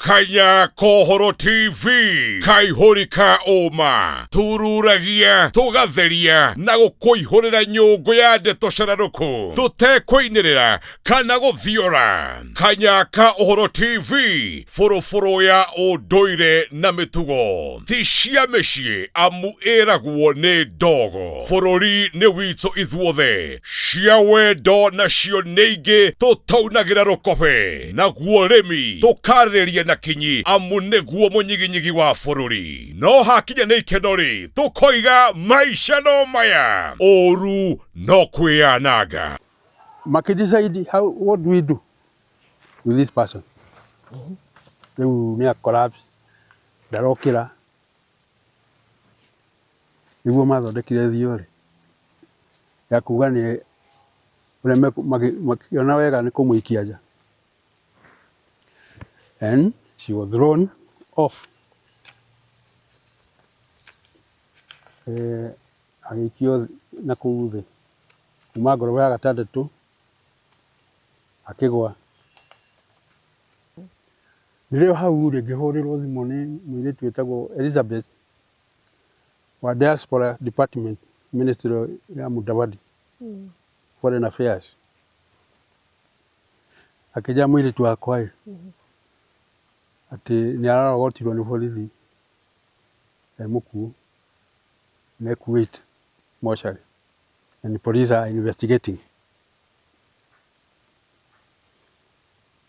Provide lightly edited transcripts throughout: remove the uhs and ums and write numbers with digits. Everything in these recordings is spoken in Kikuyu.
Kanya Kohoro TV kaihũri ka ũma tururagia tũgatheria na gũkũihũrĩra nyũngũ ya ndeto cararũkũ tũtekũinĩrĩra kana gũthiora. Kanya ka Ũhoro TV bũrũbũrũ ya ũndũire na mĩtugo ti cia mĩciĩ amu ĩragwo nĩ ndogo. Bũrũri nĩ witũ ithuothe cia wendo nacio nĩ ingĩ tũtaunagĩra rũkobe naguo rĩmi tũkarĩrĩria na kinyi amu nĩguo mũnyiginyigi wa bũrũri. No hakinya nĩ ikeno-rĩ tũkoiga maica no maya ũru no kwĩyananga. Makĩ decide how what do we do with this person rĩu nĩ a collapse ndarokĩra nĩguo mathondekire theory ya kuga nĩ ũrĩa makĩona wega nĩ kũmũikia nja and she was thrown off eh, agĩikio na kũu thĩ kuma ngoroba ya gatandatũ akĩgwa. Ndĩrĩ o hau rĩ, ngĩhũrĩrwo thimũ nĩ mũirĩtu wĩtagwo Elizabeth wa Diaspora Department, Ministry ya Mudavadi, Foreign Affairs. Akĩnjĩra mũirĩtu wakwa ĩ, atĩ nĩ ararogotirwo nĩ borithi e mũkuũ, me Kuwait mortuary and police are investigating.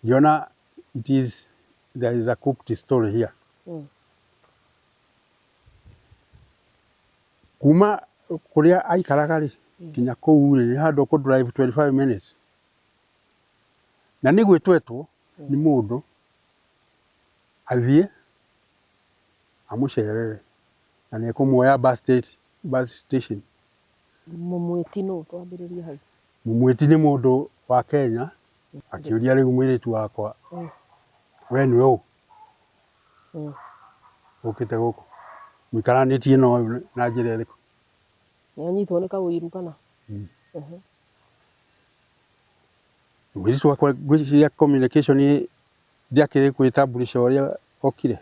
Ngĩona it is there is a cooked story here. Kuma kũrĩa aikaraga rĩ nginya kũu rĩ nĩ handũ ũkũ drive 25 minutes. Na nĩ gwĩtwo etwo nĩ mũndũ athiĩ amũcerere na nĩ ekũmuoya bus state, bus station. Mũmwĩti nũ? Twambĩrĩrie hau. Mũmwĩti nĩ mũndũ wa Kenya akĩũria rĩu mũirĩtu wakwa we nĩwe ũ ũkĩte gũkũ mũikaranĩtie na ũyũ na njĩra ĩrĩkũ? Nĩ anyitwo nĩ kaũiru kana? Mũirĩtu wakwa ngwĩciria communication ndĩakĩrĩ kwĩtamburisha ũrĩa okire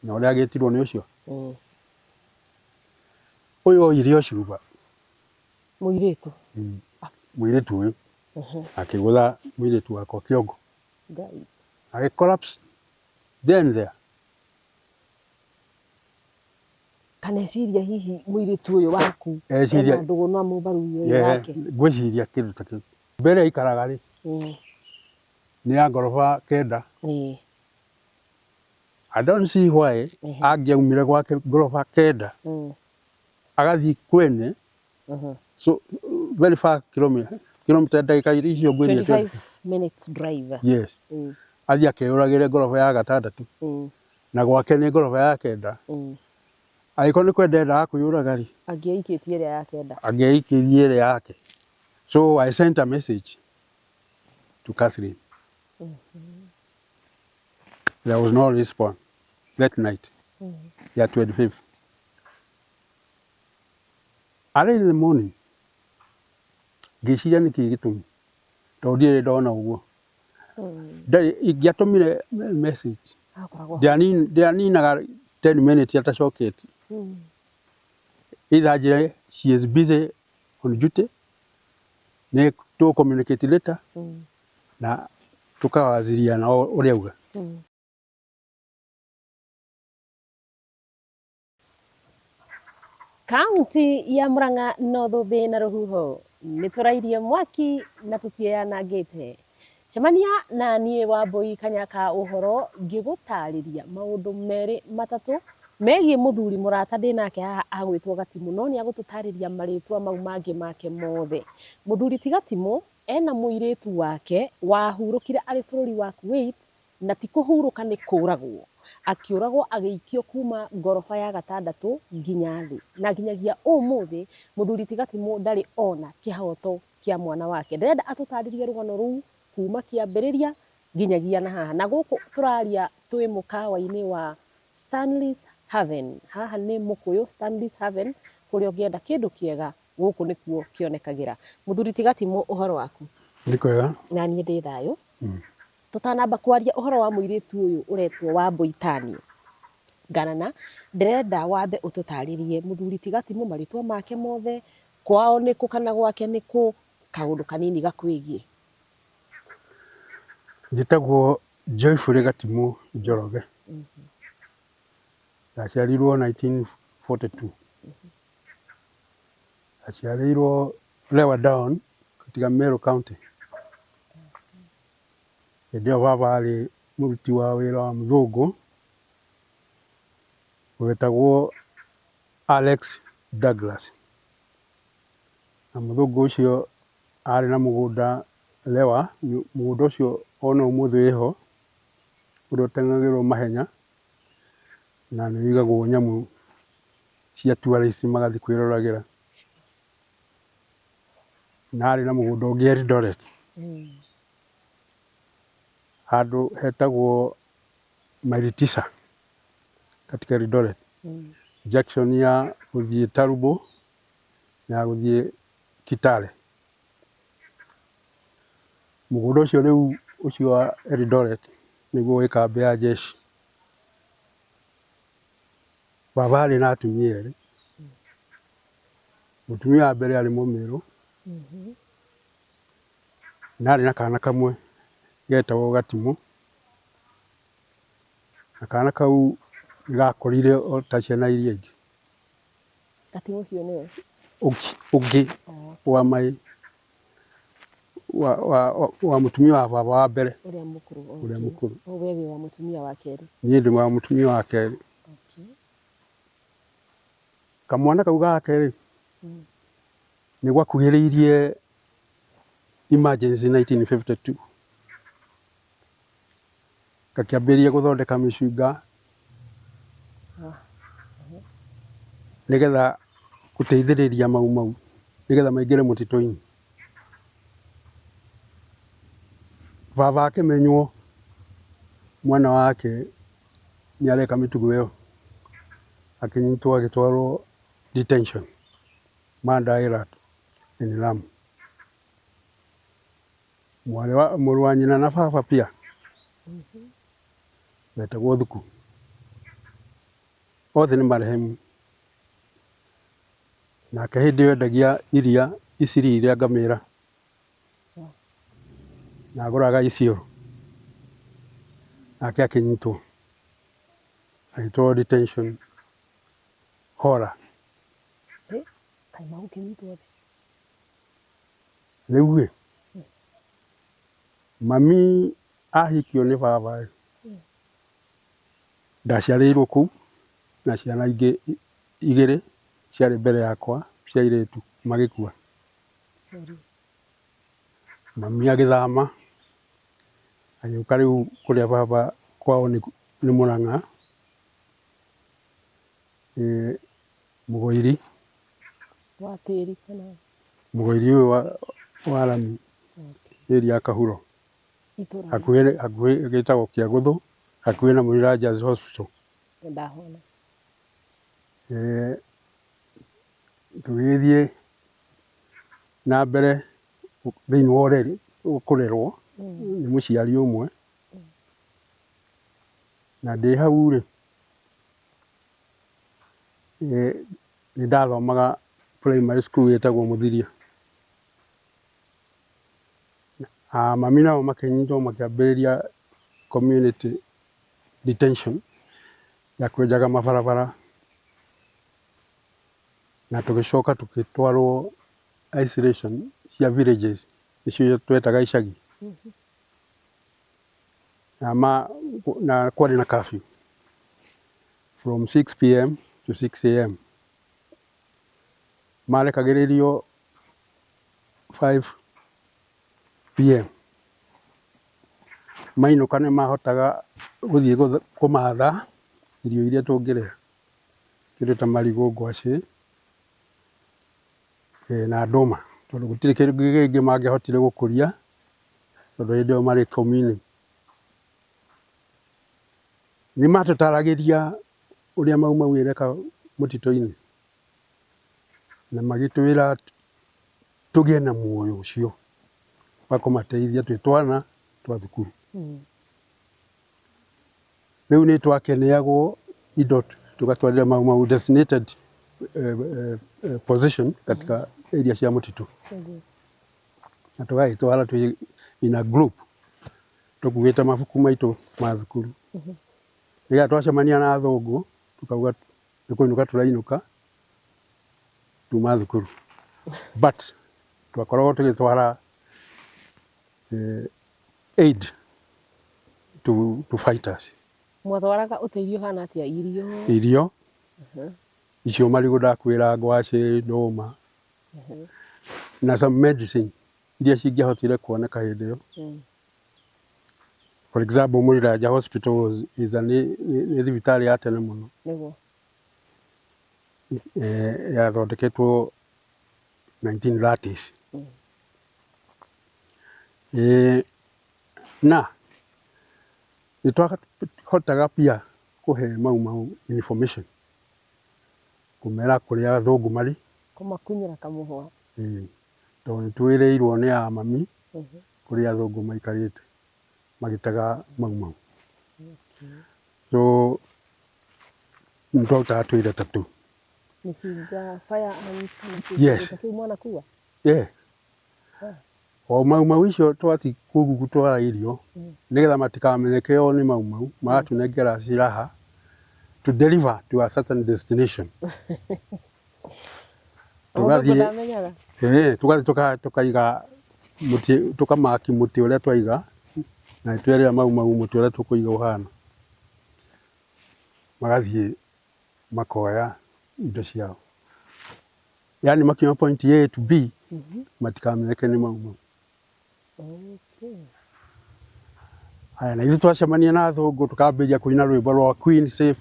na ũrĩa agĩtirwo nĩ ũcio. Ũyũ oire o cuba. Mũirĩtu. Mũirĩtu ũyũ akĩgũtha mũirĩtu wakwa kĩongo. Ngai. Agĩ collapse then there. Kana eciria hihi mũirĩtu ũyũ waku Eciria- ena ndũgũ na mũmbarui ũyũ wake. Ngwĩciria kĩndũ ta kĩu. Mbere aikaraga rĩ nĩ ya ngoroba kenda. I don't see why angĩaumire gwake ngoroba kenda agathiĩ kwene so very far kilometer kilometer ndagĩka icio ngwĩrire 25 minutes drive. Yes. Athiĩ akeyũragĩre ngoroba ya gatandatũ na gwake nĩ ngoroba ya kenda. Angĩkorwo nĩ kwenda endaga kwĩyũraga rĩ, Angĩaikĩtie ĩrĩa ya kenda. Angĩaikĩrie ĩrĩa yake. So I sent a message to Catherine. There was no response that night ya 25th. Early in the morning ngĩciria nĩkĩ gĩtũmi tondũ ndirĩ ndona ũguo. Ndarĩ ingĩatũmire message Akoragwo ndianinaga 10 minutes atacoketie. Either anjĩre she is busy on duty nĩ tũ communicate later na tũkawaziriana ũrĩa auga. Kaunti ya Murang'a no thũmbĩ na rũhuho nĩ tũrairie mwaki na tũtiĩyanangĩte. Cemania na niĩ Wambũi Kanya ka ũhoro ngĩgũtarĩria maũndũ merĩ matatũ megiĩ mũthuri mũrata ndĩ nake haha agwĩtwo Gatimũ no nĩ agũtũtarĩria marĩtwa mau mangĩ make mothe. Mũthuri ti Gatimũ ena mũirĩtu wake wahurũkire arĩ bũrũri wa Kuwait Na ti kũhurũka nĩ kũũragwo. Akĩũragwo agĩikio kuuma ngoroba ya gatandatũ nginya thĩ. Na nginyagia ũmũthĩ mũthuri ti Gatimũ ndarĩ ona kĩhoto kĩa mwana wake. Ndĩrenda atũtarĩrie rũgano rũu kuuma kĩambĩrĩria nginyagia na haha. Na gũkũ tũraria twĩ mũkawa-inĩ wa Stanley's Haven. Haha nĩ Mũkũyũ Stanley's Haven kũrĩa ũngĩenda kĩndũ kĩega gũkũ nĩkuo kĩonekagĩra. Mũthuri ti Gatimũ ũhoro waku? Nĩ kwega. Na niĩ ndĩ thayũ. Tũtanamba kwaria ũhoro wa mũirĩtu ũyũ ũretwo Wambũi Tania Nganana, ndĩrenda wambe ũtũtarĩrie mũthuri ti Gatimũ marĩtwa make mothe, kwao nĩ kũ kana gwake nĩ kũ, kaũndũ kanini gakwĩgiĩ. Njĩtagwo Joyfully Gatimũ Njoroge. Ndaciarirwo 1942. Ndaciarĩirwo Lewa Down katika Meru County. Hĩndĩ ĩyo baba arĩ mũruti wa wĩra wa mũthũngũ wetagwo Alex Douglas. Na mũthũngũ ũcio arĩ na mũgũnda Lewa, mũgũnda ũcio ona ũmũthĩ wĩho, ũrĩa ũteng'agĩrwo mahenya na nĩ ũigagwo nyamũ cia tourist magathiĩ kwĩroragĩra. Na arĩ na mũgũnda ũngĩ Eldoret. Handũ hetagwo Maili Tisa katika Eldoret. Junction ya gũthiĩ Tarbo na ya gũthiĩ Kitale. Mũgũnda ũcio rĩu ũcio wa Eldoret nĩguo wĩ kambĩ ya jeshi. Baba arĩ na atumia erĩ. Mũtumia wa mbere arĩ Mũmĩrũ. Na arĩ na kana kamwe getagwo Gatimũ. Na kana kau nĩ gakũrire o ta ciana iria ingĩ. Gatimũ ũcio nĩwe? Ũngĩ wa my wa, wa, wa mũtumia wa baba wa mbere. Ũrĩa mũkũrũ. Ũrĩa mũkũrũ. O we wĩ wa mũtumia wa kerĩ. Niĩ ndĩ wa mũtumia wa kerĩ. Okay. Kamwana kau gake rĩ, nĩ gwakuhĩrĩirie emergency 1952. Gakĩambĩrĩria gũthondeka mĩcinga nĩgetha gũteithĩrĩria Mau Mau nĩgetha maingĩre mũtitũ-inĩ. Baba akĩmenywo mwana wake nĩ areka mĩtugo ĩyo, akĩnyitwo agĩtwarwo detention Manda Island in Lamu. Mwarĩ wa mũrũ wa nyina na baba pia wetagwo Thuku, othe nĩ marehemu. Nake hĩndĩ ĩyo endagia iria iciri rĩa ngamĩra na agũraga Isiolo. Nake akĩnyitwo agĩtwarwo detention Hora. Kaĩ magũkĩnyitwo othe? Rĩu ĩ, mami ahikio nĩ baba ĩ, ndaciarĩirwo kũu na ciana ingĩ igĩrĩ ciarĩ mbere yakwa cia airĩtu magĩkua. Sorry. Mami agĩthama agĩũka rĩu kũrĩa baba kwao nĩ Mũrang'a, Mũgoiri. Wa tĩri kana? Mũgoiri ũyũ wa rami area ya Kahuro. Itũra. Hakuhĩ hakuhĩ gĩtagwo Kĩagũthũ, hakuhĩ na Mũrira Jazz Hospital. Ndahona. Tũgĩgĩthiĩ na mbere thĩinĩ wa ũreri, kũrerwo nĩ mũciari ũmwe. Na ndĩ hau rĩ, nĩ ndathomaga primary school ĩtagwo Mũthiria. Mami nao makĩnyitwo makĩambĩrĩria community detention ya kwenjaga mabarabara, na tũgĩcoka tũgĩtwarwo isolation cia villages, nĩcio twetaga icagi. Na kwarĩ na curfew from 6 pm to 6 am. Marekagĩrĩrio 5 pm. Mainũka nĩ mahotaga gũthiĩ kũmatha irio iria tũngĩrĩa, kĩndũ ta marigũ, ngwacĩ na ndũma, tondũ gũtirĩ kĩndũ kĩngĩ mangĩahotire gũkũria tondũ hĩndĩ ĩyo marĩ commune. Nĩ matũtaragĩria ũrĩa Mau Mau ĩreka mũtitũ-inĩ na magĩtwĩra tũgĩe na muoyo ũcio wa kũmateithia twĩ twana twa thukuru. Rĩu nĩ twakeneagwo indo tũgatwarĩra Mau Mau designated position katika area cia mũtitũ. Na tũgagĩtwara twĩ in a group tũkuĩte mabuku maitũ ma thukuru. Rĩrĩa twacemania na athũngũ tũkauga nĩ kũinũka tũrainũka tuma thukuru. But twakoragwo tũgĩtwara aid to fighters. Mwatwaraga ũteithio ũhana atĩa? Irio? Irio icio marigũ ndakwĩra, ngwacĩ, ndũma na some medicine iria cingĩahotire kuoneka hĩndĩ ĩyo. For example, Mũrĩranja Hospital was, is a, nĩ thibitarĩ ya tene mũno. Yathondeketwo 1930s. Na nĩ twahotaga pia kũhe Mau Mau information, kũmera kũrĩa athũngũ marĩ. Kũmakunyĩra kamũhwa. Tondũ nĩ twĩrĩirwo nĩ a mami kũrĩa athũngũ maikarĩte magĩtega Mau Mau. So nĩ twarutaga twĩra ta tũu. Mĩcinga, firearms kana kĩ? Yes. Ta kĩu mwanakua? Yeah. O Mau Mau icio twathiĩ kũu gũtwara irio nĩgetha matikamenyeke o nĩ Mau Mau, magatũnengera silaha to deliver to a certain destination. Mũthũngũ ndamenyaga. Tũgathiĩ tũkaiga mũtĩ, tũkamaki mũtĩ ũrĩa twaiga na nĩtwerĩra Mau Mau mũtĩ ũrĩa tũkũiga ũhana. Magathiĩ makoya indo ciao. Yaani makiuma point A to B matikamenyeke nĩ Mau Mau. Haya, na ithuĩ twacemania na athũngũ tũkambĩrĩria kũina rwĩmbo rwa Queen save,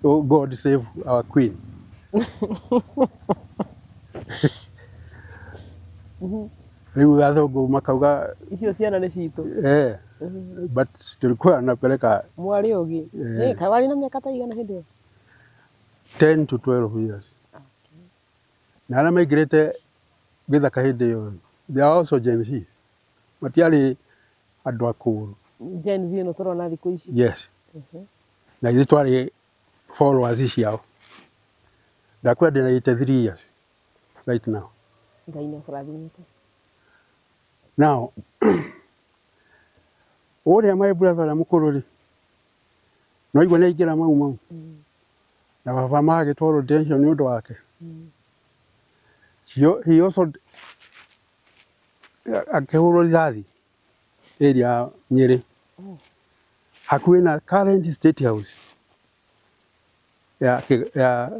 oh, God save our Queen. Rĩu athũngũ makauga Icio ciana nĩ citũ. But tulikuwa napeleka Mwarĩ ũgĩ. Kaĩ warĩ na mĩaka ta igana hĩndĩ ĩyo? 10 to 12 years. Na arĩa maingĩrĩte gĩthaka hĩndĩ ĩyo, they are also Gen Z. Matiarĩ andũ akũrũ. Gen Z ĩno tũrona thikũ ici. Yes. Na ithuĩ twarĩ followers ciao. Ndakwĩra ndĩna 83 years right now. Ngai nĩ akũrathimĩte. Now, ũrĩa my brother ũrĩa mũkũrũ rĩ, no igua nĩ aingĩra Mau Mau. Na baba magagĩtwarwo detention nĩ ũndũ wake. He also akĩhũrwo rithathi area ya Nyĩrĩ hakuhĩ na current State House ya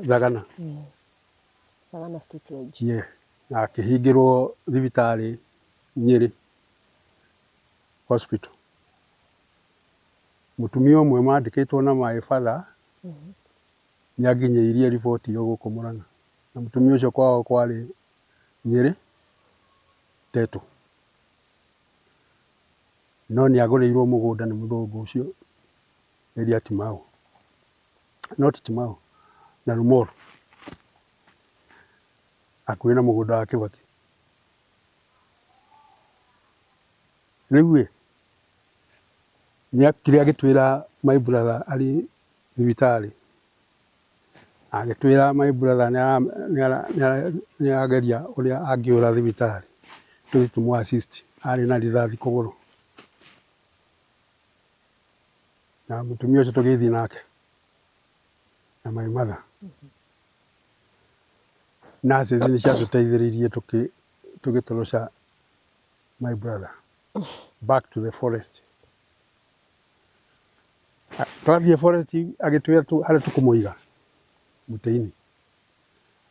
Thagana. Sagana State Lodge. Yeah. Na akĩhingĩrwo thibitarĩ Nyĩrĩ Hospital. Mũtumia ũmwe mandĩkĩtwo na my father nĩ anginyĩirie riboti ĩyo gũkũ Murang'a. Na mũtumia ũcio kwao kwarĩ Nyĩrĩ Tetũ. No nĩ agũrĩirwo mũgũnda nĩ mũthũngũ ũcio area Timau. Not Timau, na Rumoru. Hakuhĩ na mũgũnda wa Kĩbakĩ. Rĩu ĩ, nĩ akire agĩtwĩra my brother arĩ thibitarĩ. Agĩtwĩra my brother nĩ arageria ũrĩa angĩũra thibitarĩ tũthiĩ tũmũ assist, arĩ na rithathi kũgũrũ. Na mũtumia ũcio tũgĩthiĩ nake na my mother. Nurses nĩ ciatũteithĩrĩirie tũgĩtoroca my brother back to the forest. Twathiĩ forest agĩtwĩra harĩa tũkũmũiga mũtĩ-inĩ.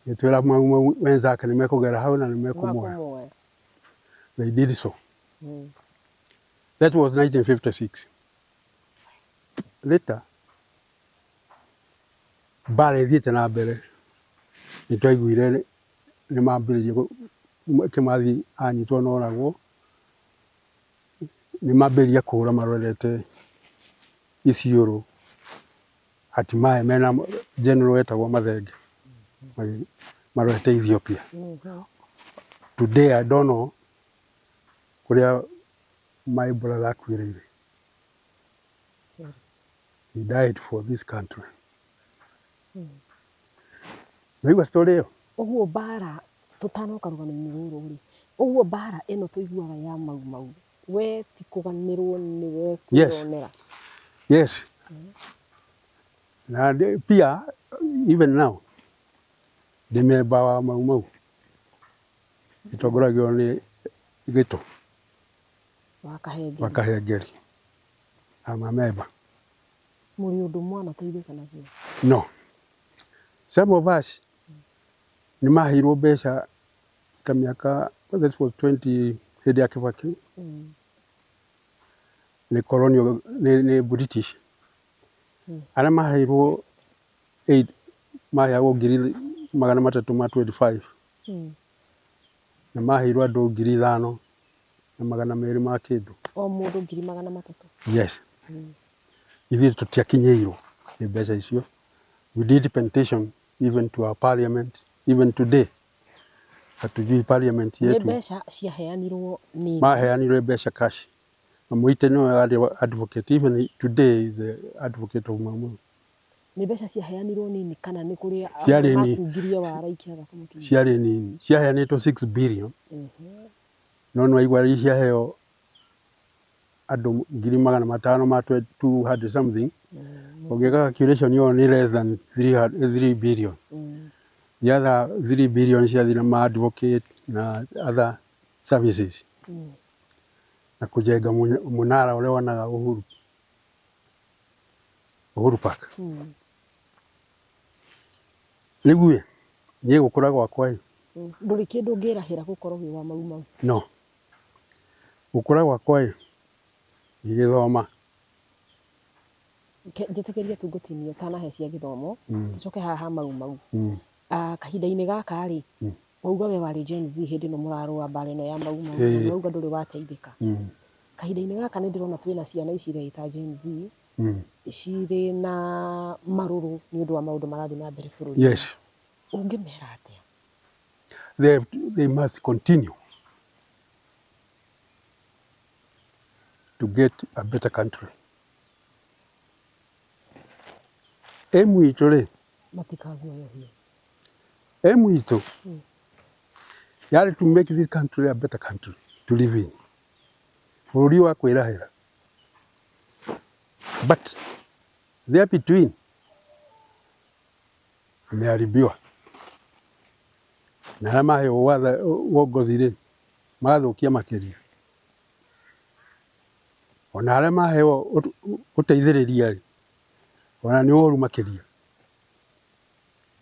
Agĩtwĩra Mau Mau wenzake nĩ mekũgera hau na nĩ mekũmuoya. Makũmuoya. They did so. That was 1956. Later, mbara ĩthiĩte na mbere, nĩ twaiguire nĩ mambĩrĩirie Kĩmathi anyitwo na oragwo, nĩ mambĩrĩria kũra marorete Isiolo, hatimaye mena general wetagwo Mathenge marorete Ethiopia. Today I don't know kũrĩa my brother akuĩrĩire. He died for this country. Nĩwaigua story ĩyo? Ũguo mbara tũtanoka rũgano-inĩ rũrũ rĩ, ũguo mbara ĩno tũiguaga ya Mau Mau, we ti kũganĩrwo nĩwe kwĩyonera? Yes. Na pia even now ndĩ member wa Mau Mau ĩtongoragio nĩ Gĩtũ wa Kahengeri. Wa Kahengeri. I'm a member. Mũrĩ ũndũ mwanateithĩka naguo? No. Some of us nĩ maheirwo mbeca ta mĩaka, this was 20 hĩndĩ ya Kibaki, nĩ colonial, nĩ British. Arĩa maheirwo aid maheagwo 325,000. Na maheirwo andũ 5,200 ma kĩndũ. O mũndũ 300,000? Yes. Ithuĩ tũtiakinyĩirwo nĩ mbeca icio. We did petition even to our parliament, even today hatujui parliament Nĩ yetu. Mbeca ciaheanirwo nĩ? Maheanirwe mbeca cash na Mũite nĩwe arĩ advocate, even today is a advocate of Mau Mau. Nĩ mbeca ciaheanirwo nini kana nĩ kũrĩ Ciarĩ nini. makungirie wara ikĩaga kũmũkinyĩra? Ciarĩ nini, ciaheanĩtwo 6 billion, no nĩwaigua rĩu ciaheo andũ 500,000 ma 200 something, ũngĩka calculation ĩyo nĩ less than 3 billion. The other 3 billion ciathire ma advocate na other services na kujenga mũnara ũrĩa wonaga Uhuru Park. Rĩu ĩ niĩ gũkũra gwakwa ĩ Ndũrĩ kĩndũ ũngĩrahĩra gũkorwo wĩ wa Mau Mau? No, gũkũra gwakwa ĩ ngĩgĩthoma. Njĩtĩkĩrie tu ngũtinie ũtanahe cia gĩthomo, tũcoke haha ha Mau Mau. Kahinda-inĩ gaka rĩ, wauga we warĩ Gen Z hĩndĩ ĩno mũrarũa mbara ĩno ya Mau Mau, na wauga ndũrĩ wateithĩka. Kahinda-inĩ gaka nĩ ndĩrona twĩna ciana ici ireĩta Gen Z, cirĩ na marũrũ nĩ ũndũ wa maũndũ marathiĩ na mbere bũrũri. Ũngĩmera atĩa? They must continue to get a better country. Aim itũ rĩ, Matikaguoyohie. Aim itũ yarĩ to make this country a better country to live in, bũrũri wa kwĩrahĩra, but there between imeharibiwa na arĩa maheo wongothi rĩ, magathũkia makĩria. Ona arĩa maheo gũteithĩrĩria rĩ, ona nĩ ũru makĩria.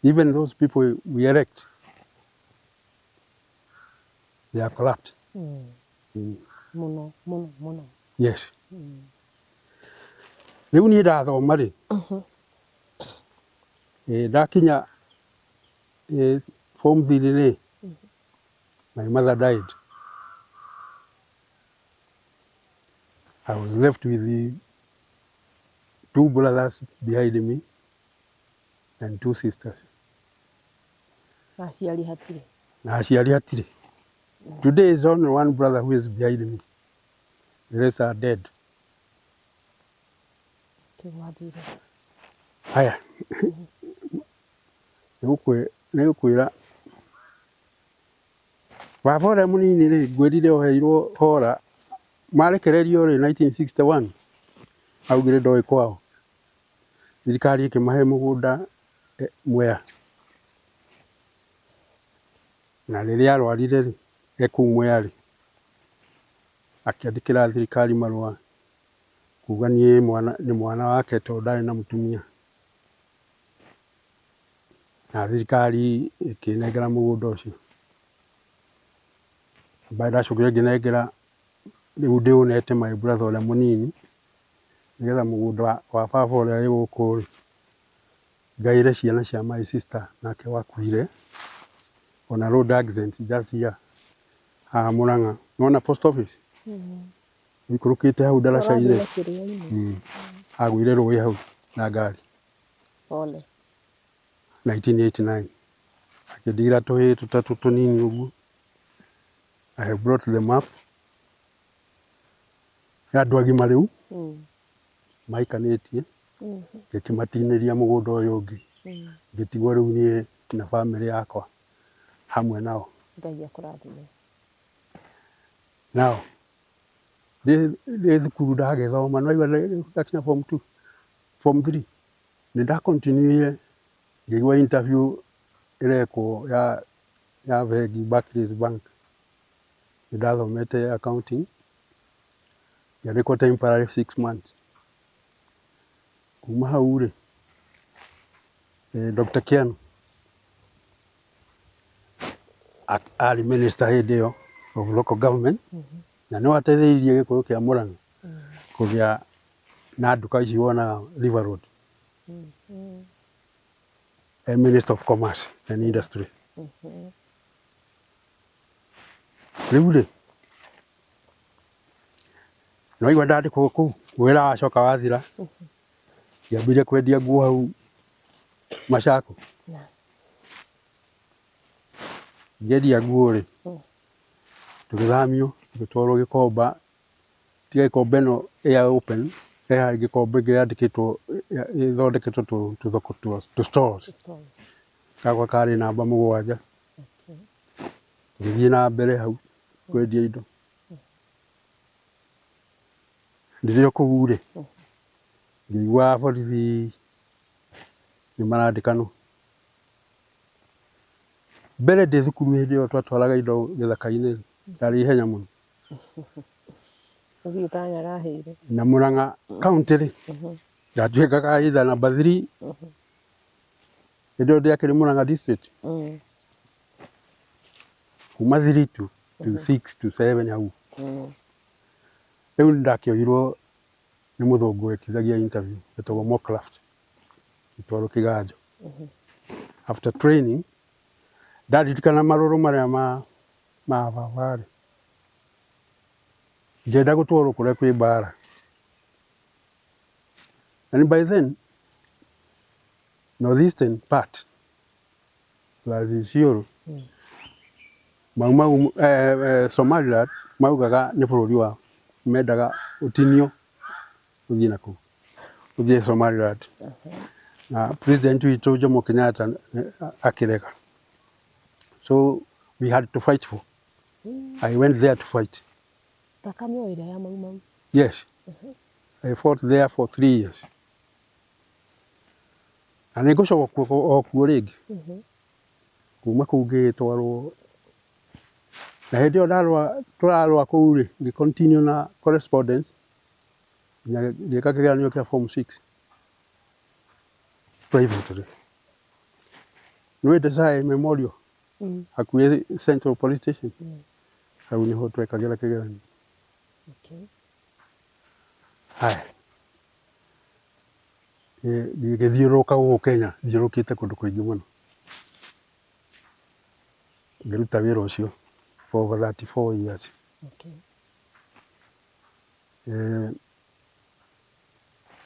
Even those people we elect, they are corrupt. Mũno mũno mũno. Yes. Rĩu niĩ ndathoma rĩ, ndakinya form 3 rĩ, my mother died. I was left with the two brothers behind me and two sisters. Aciari hatirĩ? Na aciari hatirĩ. Today is only one brother who is behind me. The rest are dead. Kĩgwathire. Haya, nĩgũkwĩra baba ũrĩa mũnini rĩ, ngwĩrire oheirwo hora marekererio rĩ 1961, augire ndoĩ kwao. Thirikari ĩkĩmahe mũgũnda Mwea. Na rĩrĩa arwarire rĩ, e kũu Mwea rĩ, akĩandĩkĩra thirikari marũa kuga niĩ mwana nĩ mwana wake tondũ ndarĩ na mũtumia. Na thirikari ĩkĩnengera mũgũnda ũcio. Ambaye ndacokire ngĩnengera rĩu ndĩũnete my brother ũrĩa mũnini, nĩgetha mũgũnda wa baba ũrĩa wĩ gũkũ rĩ, ngaĩre ciana cia my sister nake wakuire ona road accident just here haha Murang'a. Nĩwona post office? Ũikũrũkĩte hau ndaraca-inĩ. Ũrathiĩ na kĩrĩa-inĩ. Agũire rũĩ hau na ngari. Pole. 1989. Akĩndigĩra tũhĩĩ tũtatũ tũnini ũguo. I have brought them up. Nĩ andũ agima rĩu, maikanĩtie. Ngĩkĩmatinĩria mũgũnda ũyũ ũngĩ, ngĩtigwo rĩu niĩ na bamĩrĩ yakwa hamwe nao. Ngai akũrathime. Nao ndĩ thukuru ndagĩthoma, nĩ waigua ndakinya form 2, form 3 nĩ nda continuire, ngĩigua interview ĩrekwo ya bengi, Barclays Bank. Nĩ ndathomete accounting, ngĩandĩkwo temporary 6 months. Kuma hau rĩ, Dr. Kianu arĩ minister hĩndĩ ĩyo of local government, na nĩwe wateithĩrĩirie gĩkũyũ kĩa Murang'a kũgĩa na nduka ici wonaga River Road, e Minister of Commerce and Industry. Rĩu rĩ, nĩwaigua ndandĩkwo kũu, wĩra wacoka wathira, ngĩambĩrĩria kwendia nguo hau Machakos. Ngĩendia nguo rĩ, tũgĩthamio tũgĩtwarwo Gĩkomba, tiga Gĩkomba ĩno ya open, he harĩ Gĩkomba ĩngĩ yandĩkĩtwo ĩthondeketwo tũthoko tũ stalls. Gakwa karĩ namba 7. Ngĩthiĩ na mbere hau kwendia indo. Ndĩrĩ o kũu rĩ, ngĩigua borithi nĩ marandĩkanwo. Mbere ndĩ thukuru hĩndĩ ĩyo twatwaraga indo gĩthaka-inĩ, ndarĩ ihenya mũno. Ũthiĩ ũtanyarahĩire. Na Murang'a county rĩ, ndatuĩkaga either number 3, hĩndĩ ĩyo ndĩakĩrĩ Murang'a district. Kuma 3 to 6 to 7 hau. Rĩu nĩ ndakĩoirwo nĩ mũthũngũ wekithagia interview wetagwo Mocraft, ngĩtwarwo Kĩganjo. After training, ndaririkana marũrũ marĩa ma baba rĩ, ngĩenda gũtwarwo kũrĩa kwĩ mbara. And by then, northeastern part plus Isiolo, Mau Mau, Somaliland maugaga nĩ bũrũri wao, mendaga ũtinio ũthiĩ na kũu, ũthiĩ Somaliland. Na president witũ Jomo Kenyatta akĩrega. So we had to fight for. I went there to fight. Thakame o ĩrĩa ya Mau Mau. Yes. I fought there for 3 years. Na nĩ ngũcoka kuo o kuo rĩngĩ. Kuma kũu ngĩgĩtwarwo, na hĩndĩ ĩyo ndarũa, tũrarũa kũu rĩ, ngĩ continue na correspondence nginya ngĩka kĩgeranio kĩa form 6 privately. Nĩũĩ Desai Memorial hakuhĩ Central Police Station? Hau nĩho twekagĩra kĩgeranio. Haya. Ngĩthiũrũrũka gũkũ Kenya, thiũrũrũkĩte kũndũ kũingĩ mũno. Ngĩruta wĩra ũcio for over 34 years.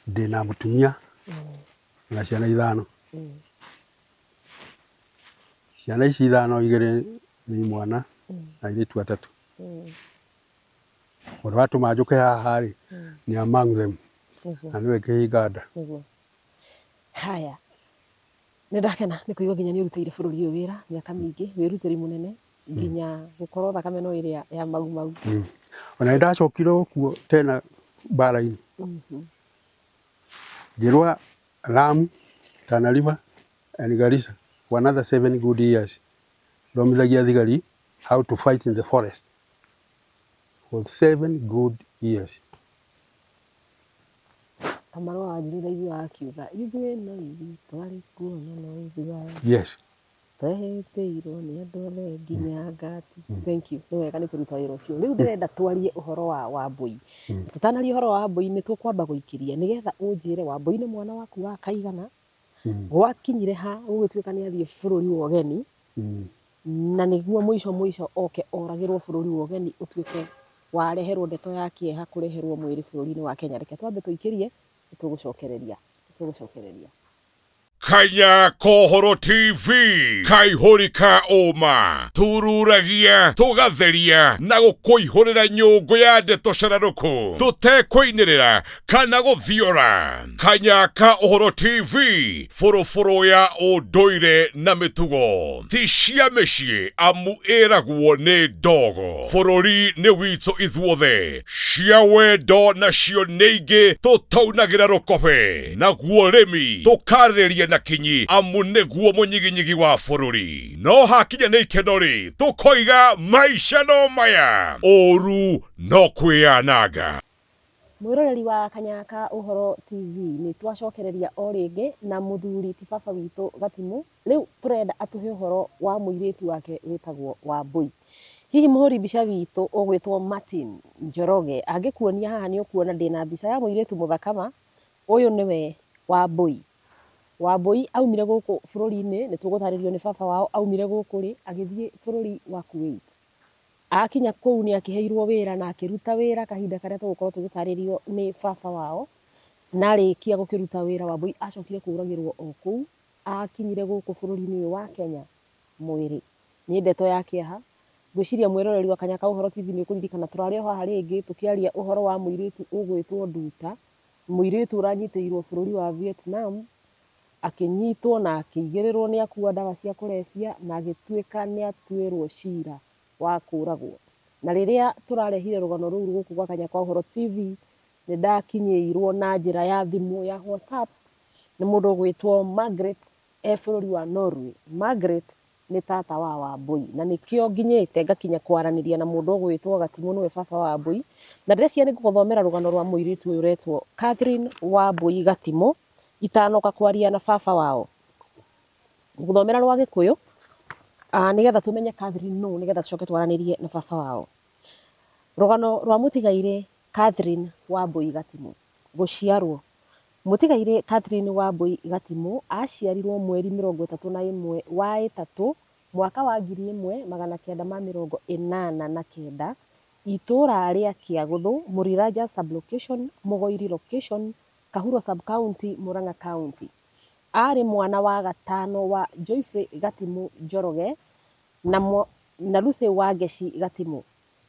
Ndĩna mũtumia na ciana ithano. Ciana ici ithano, igĩrĩ nĩ imwana na airĩtu atatũ. Ũndũ watũma njũke haha rĩ, nĩ among them na nĩwe kĩhinga nda. Nĩguo. Haya, nĩ ndakena nĩ kũigua nginya nĩ ũrutĩire bũrũri ũyũ wĩra mĩaka mĩingĩ, wĩrutĩri mũnene nginya gũkorwo thakame no ĩrĩa ya Mau Mau. Ona nĩ ndacokire o kuo tena mbara-inĩ. Ngĩrũa Lamu, Tana River and Garissa for another 7 good years. Thomithagia thigari how to fight in the forest for 7 good years. Kamarũ wa Wanjiru ndaiguaga akiuga ithuĩ no ithuĩ twarĩ kuo na no ithuĩ aya twehĩtĩirwo nĩ andũ othe nginya ngati. Thank you, nĩ wega nĩ kũruta wĩra ũcio. Rĩu ndĩrenda twarie ũhoro wa Wambũi. Tũtanaria ũhoro wa Wambũi, nĩ tũkwamba gũikĩria nĩgetha ũnjĩre Wambũi nĩ mwana waku wa kaigana, gwakinyire ha gũgĩtuĩka nĩ athiĩ bũrũri wa ũgeni, na nĩguo mũico mũico oke oragĩrwo bũrũri wa ũgeni, ũtuĩke wareherwo ndeto ya kĩeha kũreherwo mwĩrĩ bũrũri-inĩ wa Kenya. Reke twambe tũikĩrie, nĩ tũgũcokereria, nĩ tũgũcokereria. Kanya Kohoro TV kaihũri ka ũma tururagia tũgatheria na gũkũihũrĩra nyũngũ ya ndeto cararũkũ tũtekũinĩrĩra kana gũthiora. Kanya ka Ũhoro TV bũrũbũrũ ya ũndũire na mĩtugo ti cia mĩciĩ amu ĩragwo nĩ ndogo. Bũrũri nĩ witũ ithuothe, cia wendo nacio nĩ ingĩ tũtaunagĩra rũkobe, naguo rĩmi tũkarĩrĩria na kinyi amu nĩguo mũnyiginyigi wa bũrũri. No hakinya nĩ ikeno rĩ, tũkoiga maica no maya, ũru no kwĩyananga. Mwĩroreri wa Kanyaka Ũhoro TV, nĩ twacokereria o rĩngĩ na mũthuri ti baba witũ Gatimũ. Rĩu tũrenda atũhe ũhoro wa mũirĩtu wake wĩtagwo Wambũi. Hihi mũhũri mbica witũ ũgwĩtwo Martin Njoroge angĩkuonia haha nĩ ũkuona ndĩna mbica ya mũirĩtu mũthaka ma. Ũyũ nĩwe Wambũi. Wambũi aumire gũkũ bũrũri-inĩ, nĩ tũgũtarĩrio nĩ baba wao aumire gũkũ rĩ, agĩthiĩ bũrũri wa Kuwait. Akinya kũu nĩ akĩheirwo wĩra na akĩruta wĩra kahinda karĩa tũgũkorwo tũgĩtarĩrio nĩ baba wao. Na arĩkia gũkĩruta wĩra Wambũi acokire kũragĩrwo o kũu. Akinyire gũkũ bũrũri-inĩ ũyũ wa Kenya mwĩrĩ. Nĩ ndeto ya kĩeha. Ngwĩciria mwĩroreri wa Kanya ka Ũhoro TV nĩ ũkũririkana tũrarĩ o haha rĩngĩ tũkĩaria ũhoro wa mũirĩtu ũgwĩtwo Nduta, mũirĩtu ũranyitĩirwo bũrũri wa Vietnam, akĩnyitwo na akĩigĩrĩrwo nĩ akua ndawa cia kũrebia na agĩtuĩka nĩ atuĩrwo cira wa kũragwo. Na rĩrĩa tũrarehire rũgano rũu gũkũ gwa Kanya ka Ũhoro TV, nĩ ndakinyĩirwo na njĩra ya thimũ ya WhatsApp nĩ mũndũ ũgwĩtwo Margaret e bũrũri wa Norway. Margaret nĩ tata wa Wambũi na nĩkĩo nginyĩte ngakinya kwaranĩria na mũndũ ũgwĩtwo Gatimũ nĩwe baba wa Wambũi. Na ndĩreciria nĩ ngũgũthomera rũgano rwa mũirĩtu ũyũ ũretwo Catherine Wambũi Gatimũ itanoka kwaria na baba wao. Ngũgũthomera rwa Gĩkũyũ nĩgetha tũmenye Catherine nũ, nĩgetha tũcoke twaranĩrie na baba wao. Rũgano rwa mũtigairĩ Catherine Wambũi Gatimũ. Gũciarwo. Mũtigairĩ Catherine Wambũi Gatimũ aciarirwo mweri 31 wa ĩtatũ mwaka wa 1989 itũũra rĩa Kĩagũthũ, Mũriraja sub-location, Mũgoiri location, Kahuro sub-county, Murang'a county. Aarĩ mwana wa gatano wa Geoffrey Gatimũ Njoroge na Lucy Wangeci Gatimũ.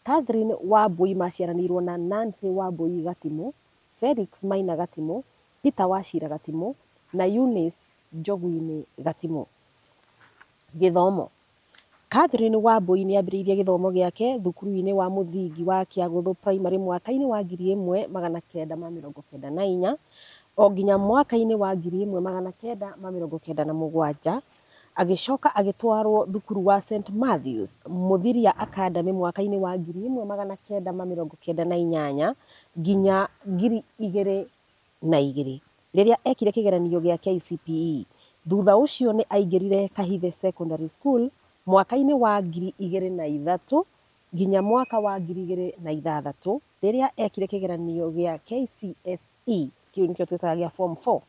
Catherine Wambũi maciaranĩirwo na Nancy Wambũi Gatimũ, Felix Maina Gatimũ, Peter Wachira Gatimũ na Eunice Njoguinĩ Gatimũ. Gĩthomo. Catherine Wambũi nĩ ambĩrĩirie gĩthomo gĩake thukuru-inĩ wa mũthingi wa Kĩagũthũ Primary mwaka-inĩ wa 1994 o nginya mwaka-inĩ wa 1997, agĩcoka agĩtwarwo thukuru wa St Matthews Mũthiria Academy mwaka-inĩ wa 1998 nginya 2002 rĩrĩa ekire kĩgeranio gĩa KCPE. Thutha ũcio nĩ aingĩrire Kahithe Secondary School mwaka-inĩ wa 2003 nginya mwaka wa 2006 rĩrĩa ekire kĩgeranio gĩa KCSE, kĩu nĩkĩo twĩtaga gĩa form 4.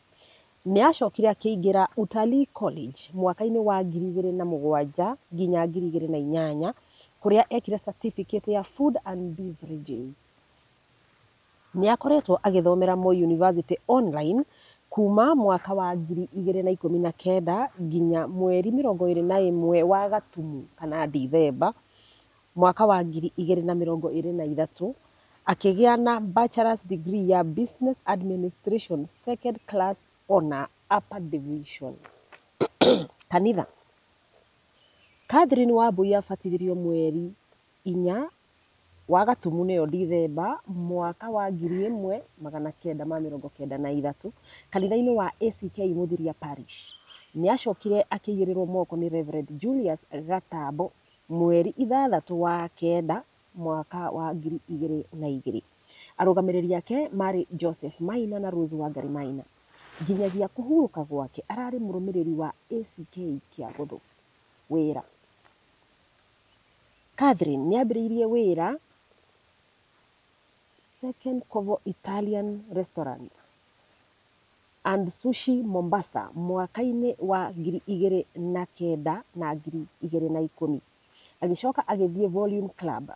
Nĩ acokire akĩingĩra Utalii College mwaka-inĩ wa 2007 nginya 2008 kũrĩa ekire certificate ya Food and Beverages. Nĩ akoretwo agĩthomera Moi University online kuma mwaka wa 2019 nginya mweri 21 wa Gatumu kana Dithemba mwaka wa 2023 akĩgĩa na bachelor's degree ya Business Administration second class honor upper division. Kanitha. Catherine Wambũi abatithirio mweri 4 wa Gatumu nĩyo Dithemba mwaka wa 1993 kanitha-inĩ wa ACK Mũthiria Parish. Nĩ acokire akĩigĩrĩrwo moko nĩ Reverend Julius Gatambo mweri 6 wa kenda mwaka wa 2002. Arũgamĩrĩri ake marĩ Joseph Maina na Rose Wangari Maina. Nginyagia kũhurũka gwake ararĩ mũrũmĩrĩri wa ACK Kĩagũthũ. Wĩra. Catherine nĩ ambĩrĩirie wĩra Second Kovo Italian Restaurant and Sushi Mombasa mwaka-inĩ wa 2009 na 2010. Agĩcoka agĩthiĩ Volume Club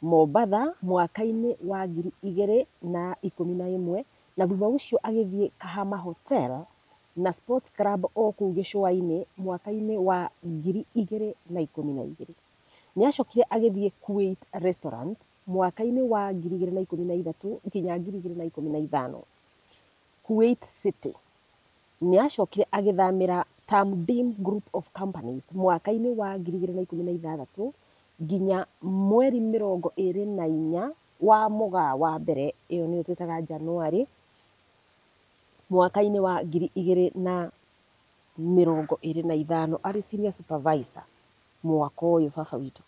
Mombatha mwaka-inĩ wa 2011 na thutha ũcio agĩthiĩ Kahama Hotel na Sports Club o kũu gĩcũa-inĩ mwaka-inĩ wa 2012. Nĩ acokire agĩthiĩ Kuwait Restaurant mwaka-inĩ wa 2013 nginya 2015, Kuwait City. Nĩ acokire agĩthamĩra Tamdin Group of Companies mwaka-inĩ wa 2016 nginya mweri 24 wa Mũgaa wa mbere, ĩyo nĩyo twĩtaga January, mwaka-inĩ wa 2025 arĩ senior supervisor mwaka ũyũ baba witũ.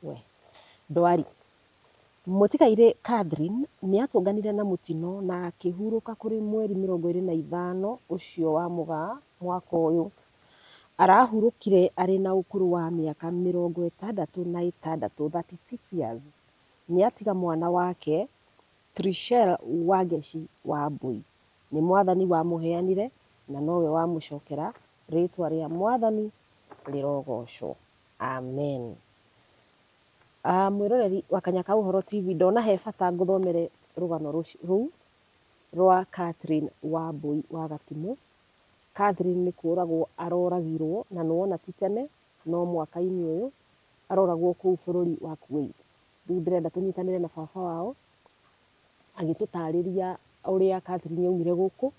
We ndwari. Mũtigairĩ Catherine nĩatũnganire na mũtino na akĩhurũka kũrĩ mweri 25 ũcio wa Mũgaa mwaka ũyũ. Arahurũkire arĩ na ũkũrũ wa mĩaka 66, 36 years. Nĩatiga mwana wake Trishelle Wangeci Wambui. Nĩ Mwathani wamũheanire na nowe wamũcokera, rĩtwa rĩa Mwathani rĩrogocwo. Amen. Mwĩroreri wa Kanya ka Ũhoro TV, ndona he bata ngũthomere rũgano rũu rwa Catherine Wambui wa Gatimũ. Catherine nĩ kũragwo aroragirwo na nĩwona ti tene no mwaka-inĩ ũyũ aroragwo kũu bũrũri wa Kuwait. Rĩu ndĩrenda tũnyitanĩre na baba wao agĩtũtarĩria ũrĩa Catherine aumire gũkũ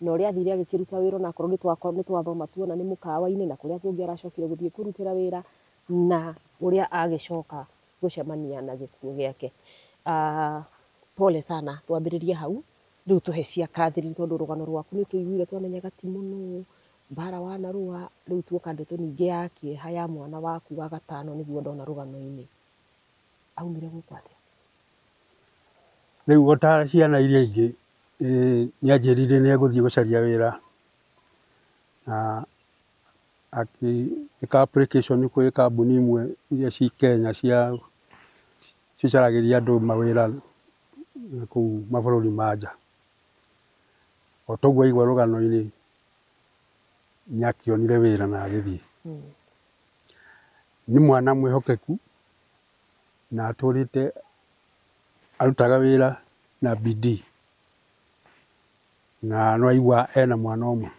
na ũrĩa athire agĩkĩruta wĩra onakorwo nĩ twathoma tuona nĩ mũkawa-inĩ na kũrĩa kũngĩ aracokire gũthiĩ kũrutĩra wĩra na ũrĩa agĩcoka gũcemania na gĩkuũ gĩake. Pole sana, twambĩrĩrie hau rĩu tũhe cia Catherine tondũ rũgano rwaku nĩ tũiguire twamenya Gatimũ nũ, mbara wanarũa, rĩu tuoka ndeto ningĩ ya kĩeha ya mwana waku wa gatano nĩguo ndona rũgano-inĩ. Aumire gũkũ atĩa? Rĩu o ta ciana iria ingĩ nĩ anjĩrire nĩ egũthiĩ gũcaria wĩra na agĩka application kwĩ kambuni imwe iria ci Kenya cia cicaragĩria andũ mawĩra kũu mabũrũri ma nja. O ta ũguo aigua rũgano-inĩ nĩ akĩonire wĩra na agĩthiĩ. Nĩ mwana mwĩhokeku na atũrĩte arutaga wĩra na bidii na nĩ waigua ena mwana ũmwe.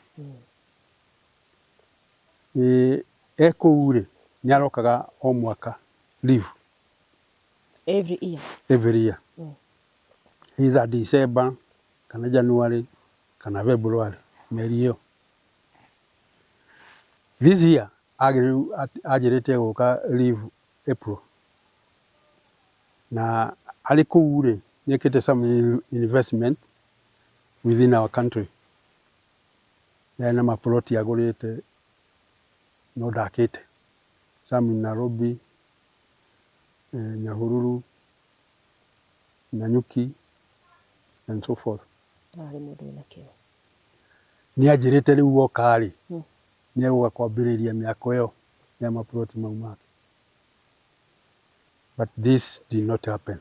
E kũu rĩ, nĩ arokaga o mwaka leave. Every year? Every year. Either December kana January kana February, mĩeri ĩyo. This year anjĩrĩte egũka leave April. Na arĩ kũu rĩ, nĩ ekĩte some investment within our country. Ena maploti agũrĩte no ndakĩte. Some in Nairobi, Nyahururu, Nanyuki and so forth. Ararĩ mũndũ wĩna kĩo. Nĩ anjĩrĩte rĩu oka rĩ, nĩ egũka kwambĩrĩria mĩako ĩyo ya maploti mau make. But this did not happen.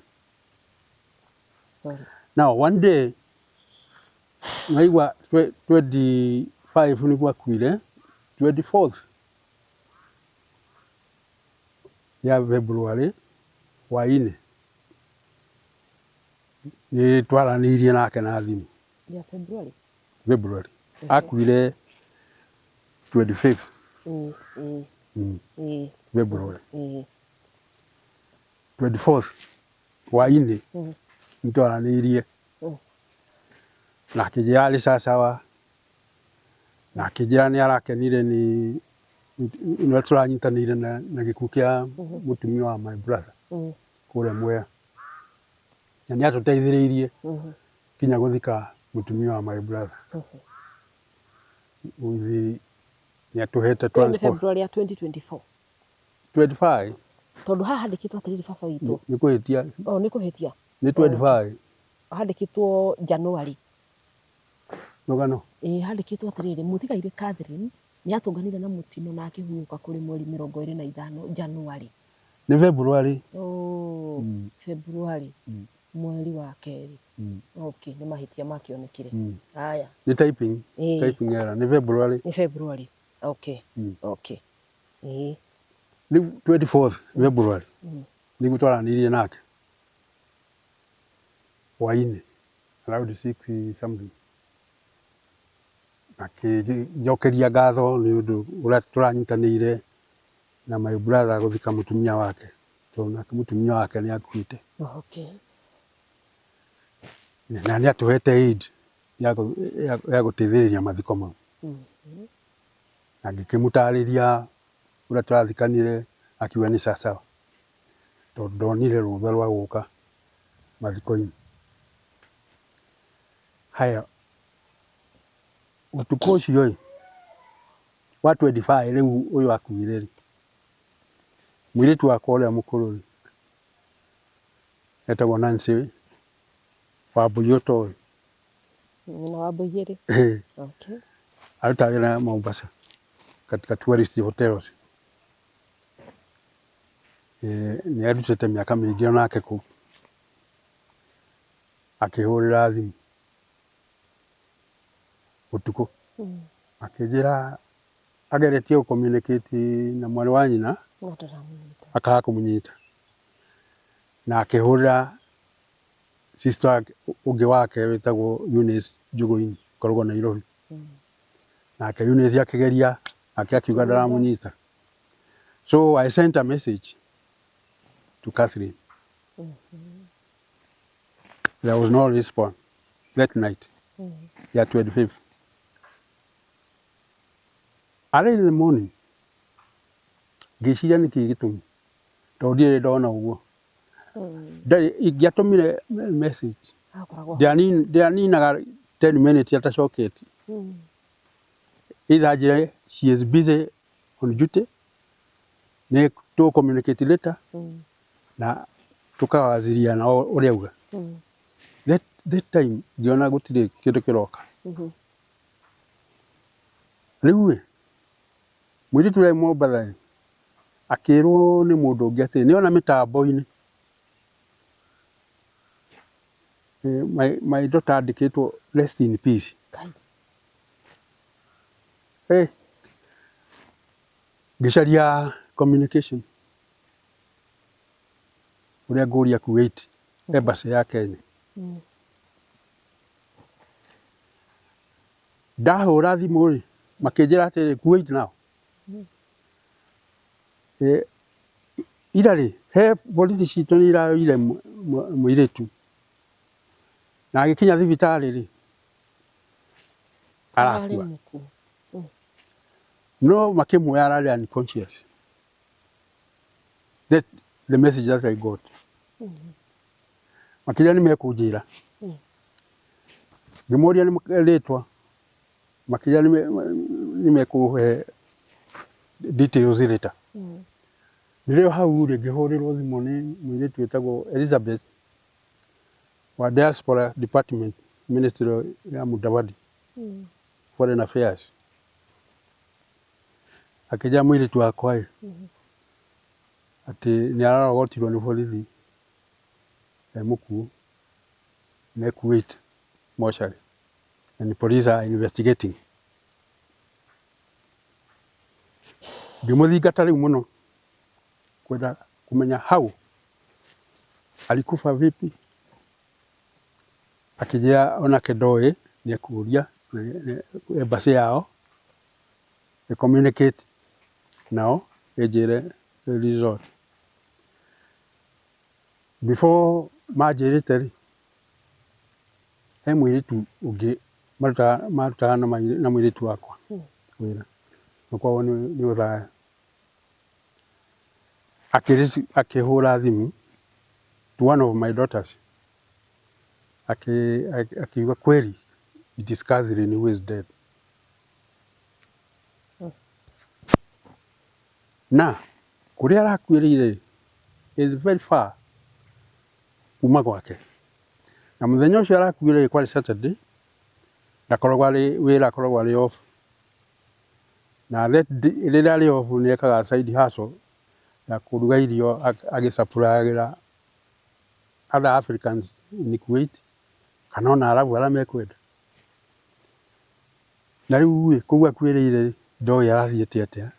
Sorry. Now one day, naigua 25 nĩguo akuire, 24th ya February hwaĩ-inĩ nĩ twaranĩirie nake na thimũ. Ya February? February. Akuire 25th February. 24th hwaĩ-inĩ nĩ twaranĩirie na akĩnjĩra arĩ sawasawa na akĩnjĩra nĩ arakenire nĩ nĩ tũranyitanĩire na gĩkuũ kĩa mũtumia wa my brother kũrĩa Mwea na nĩ atũteithĩrĩirie nginya gũthika mũtumia wa my brother with nĩ atũhete Ĩyo nĩ transport. February ya 2024? 25. Tondũ haha handĩkĩtwo atĩrĩrĩ baba witũ. Nĩ kũhĩtia. O nĩ kũhĩtia. Nĩ 25. Handĩkĩtwo January. Rũgano. Ĩĩ, handĩkĩtwo atĩrĩrĩ, mũtigairĩ Catherine nĩ atũnganire na mũtino na akĩhurũka kũrĩ mweri 25 January. Nĩ February. Oh, February, mweri wa kerĩ. Okay, nĩ mahĩtia makĩonekire. Haya. Nĩ typing. Ĩĩ. Typing error. Nĩ February. Nĩ February. Okay. Okay. Ĩĩ. Rĩu 24th February nĩguo twaranĩirie nake hwainĩ around 6 something. Akĩnjokeria ngatho nĩ ũndũ ũrĩa tũranyitanĩire na my brother gũthika mũtumia wake, tondũ nake mũtumia wake nĩ akuĩte. Na nĩ atũhete aid ya gũteithĩrĩria mathiko mau. Na ngĩkĩmũtarĩria ũrĩa tũrathikanire, akiuga nĩ sawasawa, tondũ ndonire rũtha rwa gũka mathiko-inĩ. Haya, ũtukũ ũcio ĩ, wa 25 rĩu ũyũ akuire rĩ, mũirĩtu wakwa ũrĩa mũkũrũ rĩ, etagwo Nancy Wambui ũtoĩ. Nyina wa Mbũiyĩrĩ. Ĩĩ. Arutaga wĩra Mombasa katika tourist hotels. Nĩ arutĩte mĩaka mĩingĩ onake kũu. Akĩhũrĩra thimũ ũtukũ akĩnjĩra ageretie gũ communicate na mwarĩ wa nyina No ndaramũnyita. akaga kũmũnyita na akĩhũrĩra sister ũngĩ wake wĩtagwo Eunice Njũgũini ũkoragwo Nairobi. Nake Eunice akĩgeria nake akiuga ndaramũnyita. So I sent a message to Catherine. There was no response that night ya 25th. Early in the morning ngĩciria nĩkĩ gĩtũmi tondũ ndirĩ ndona ũguo. Ndarĩ ingĩatũmire message Akoragwo. Ndianinaga 10 minutes atacoketie. Either anjĩre she is busy on duty, nĩ tũ communicate later na tũkawaziria ũrĩa auga. That time ngĩona gũtirĩ kĩndũ kĩroka. Rĩu ĩ, mũirĩtu ũrĩa Mombatha ĩ, akĩrwo nĩ mũndũ ũngĩ atĩ nĩona mĩtambo-inĩ my daughter andĩkĩtwo rest in peace. Kai. Hey, ngĩcaria communication ũrĩa ngũria Kuwait embassy ya Kenya. Ndahũra thimũ rĩ, makĩnjĩra atĩrĩ Kuwait now. Ira rĩ, he borithi citũ nĩ iraoire mũirĩtu na agĩkinya thibitarĩ rĩ, Ararĩ arakua. mũkuũ. No makĩmuoya ararĩ unconscious. That the message that I got. Makĩnjĩra nĩ mekũnjĩra. Ngĩmoria nĩ rĩtwa, makĩnjĩra nĩ mekũhe details later. Ndĩrĩ o hau rĩ, ngĩhũrĩrwo thimũ nĩ mũirĩtu wĩtagwo Elizabeth wa Diaspora Department, Ministry ya Mudavadi, Foreign Affairs. Akĩnjĩra mũirĩtu wakwa ĩ, atĩ nĩ ararogotirwo nĩ borithi e mũkuũ me Kuwait mortuary and the police are investigating. Ngĩmũthingata rĩu mũno kwenda kũmenya how alikufa vipi, akĩnjĩra onake ndoĩ nĩ ekũria embassy yao ĩ communicate nao ĩnjĩre result. Before manjĩrĩte rĩ, he mũirĩtu ũngĩ marutaga na mũirĩtu wakwa wĩra, na kwao nĩ Othaya. Akĩhũra thimũ to one of my daughters akiuga kweli it is Catherine who is dead. Na kũrĩa arakuĩrĩire is very far kuma gwake. Na mũthenya ũcio arakuire kwarĩ Saturday, ndakoragwo arĩ wĩra, akoragwo arĩ off. Na rĩrĩa arĩ off nĩ ekaga side hustle ya kũruga irio agĩsupplyagĩra other Africans in Kuwait kana ona Arabu arĩa mekwenda. Na rĩu ĩ, kũu akuĩrĩire rĩ, ndoĩ arathiĩte atĩa,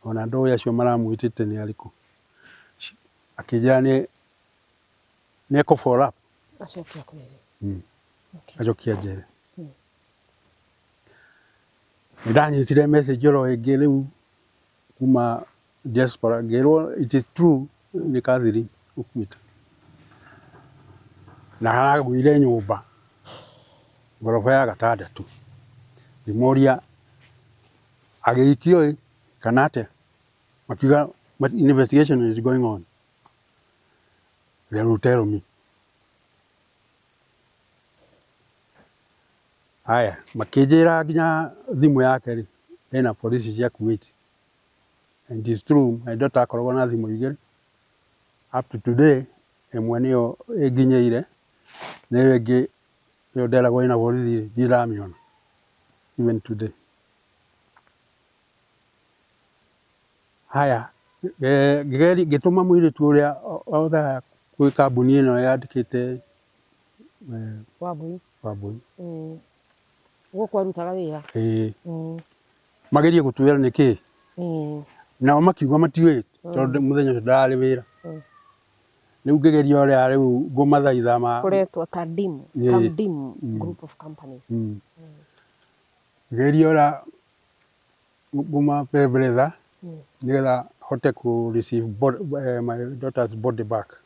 ona ndoĩ acio maramwĩtĩte nĩ arĩkũ. Akĩnjĩra nĩ ekũ follow up. Acoke akwĩre. Acoke anjĩre. Nĩ ndanyitire message oro ĩngĩ rĩu kuma diaspora ngĩrwo it is true nĩ Catherine ũkuĩte. Na aragũire nyũmba ngoroba ya gatandatũ. Ngĩmoria agĩikio ĩ kana atĩa, makiuga investigation is going on, they will tell me. Haya, makĩnjĩra nginya thimũ yake rĩ, ĩna borithi cia Kuwait. And it's true, my daughter akoragwo na thimũ igĩrĩ. Up to today, ĩmwe nĩyo ĩnginyĩire, na ĩyo ĩngĩ ĩyo nderagwo ĩna borithi ndirĩ ndamĩona even today. Haya, ngĩtũma mũirĩtu ũrĩa othaga kwĩ kambuni ĩno yandĩkĩte Wambui. Wambui. Gũkũ arutaga wĩra. Ĩĩ. Magerie gũtwĩra nĩkĩ. Nao makiuga matiũĩ tondũ mũthenya ũcio ndararĩ wĩra. Rĩu ngĩgeria ũrĩa rĩu ngũmathaitha ma Kũretwo Tandim, Ĩĩ. Tandim Group of Companies. Ngĩgeria ũrĩa ngũmabemberetha nĩgetha hote kũ receive my daughter's body back.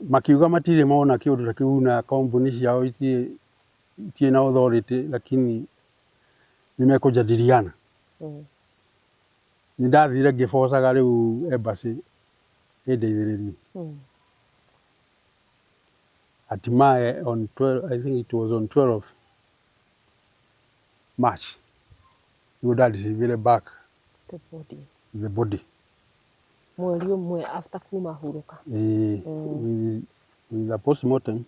Makiuga matirĩ mona kĩũndũ ta kĩu na kambuni ciao itirĩ na authority lakini nĩ mekũjadiliana. Nĩ ndathire ngĩbocaga rĩu embassy ĩndeithĩrĩrie. Hatimaye on 12, I think it was on 12th March nĩguo nda receive back The body. the body. Mweri ũmwe after kuma hurũka. Ĩĩ, with a postmortem.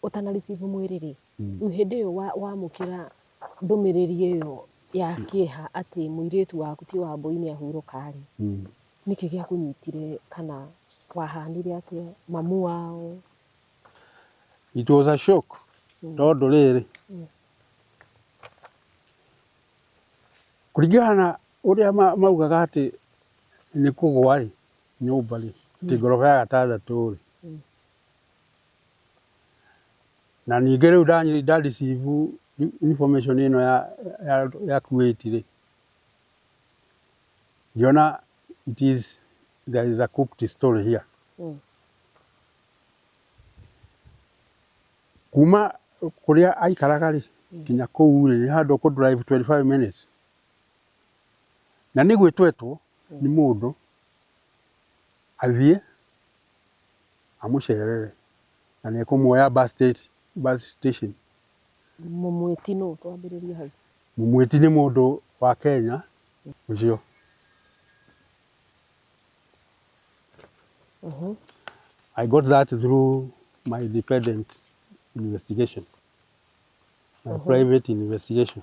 Ũtana receive mwĩrĩ rĩ, rĩu hĩndĩ ĩyo wamũkĩra ndũmĩrĩri ĩyo ya kĩeha atĩ mũirĩtu waku ti Wambũi nĩ ahurũka rĩ, nĩkĩ gĩakũnyitire kana wahanire atĩa mamu wao? It was a shock tondũ rĩrĩ, kũringana na ũrĩa maugaga atĩ nĩ kũgwa rĩ, nyũmba rĩ, atĩ ngoroba ya gatandatũ rĩ, na ningĩ rĩu nda receive information ĩno ya Kuwait rĩ, ngĩona it is there is a cooked story here. Kuma kũrĩa aikaraga rĩ, nginya kũu rĩ, nĩ handũ ũkũ drive 25 minutes. Na nĩ gwĩtwo etwo nĩ mũndũ athiĩ amũcerere na nĩ ekũmuoya bus station. Mũmwĩti nũ? Twambĩrĩrie hau. Mũmwĩti nĩ mũndũ wa Kenya ũcio. I got that through my independent investigation, my private investigation.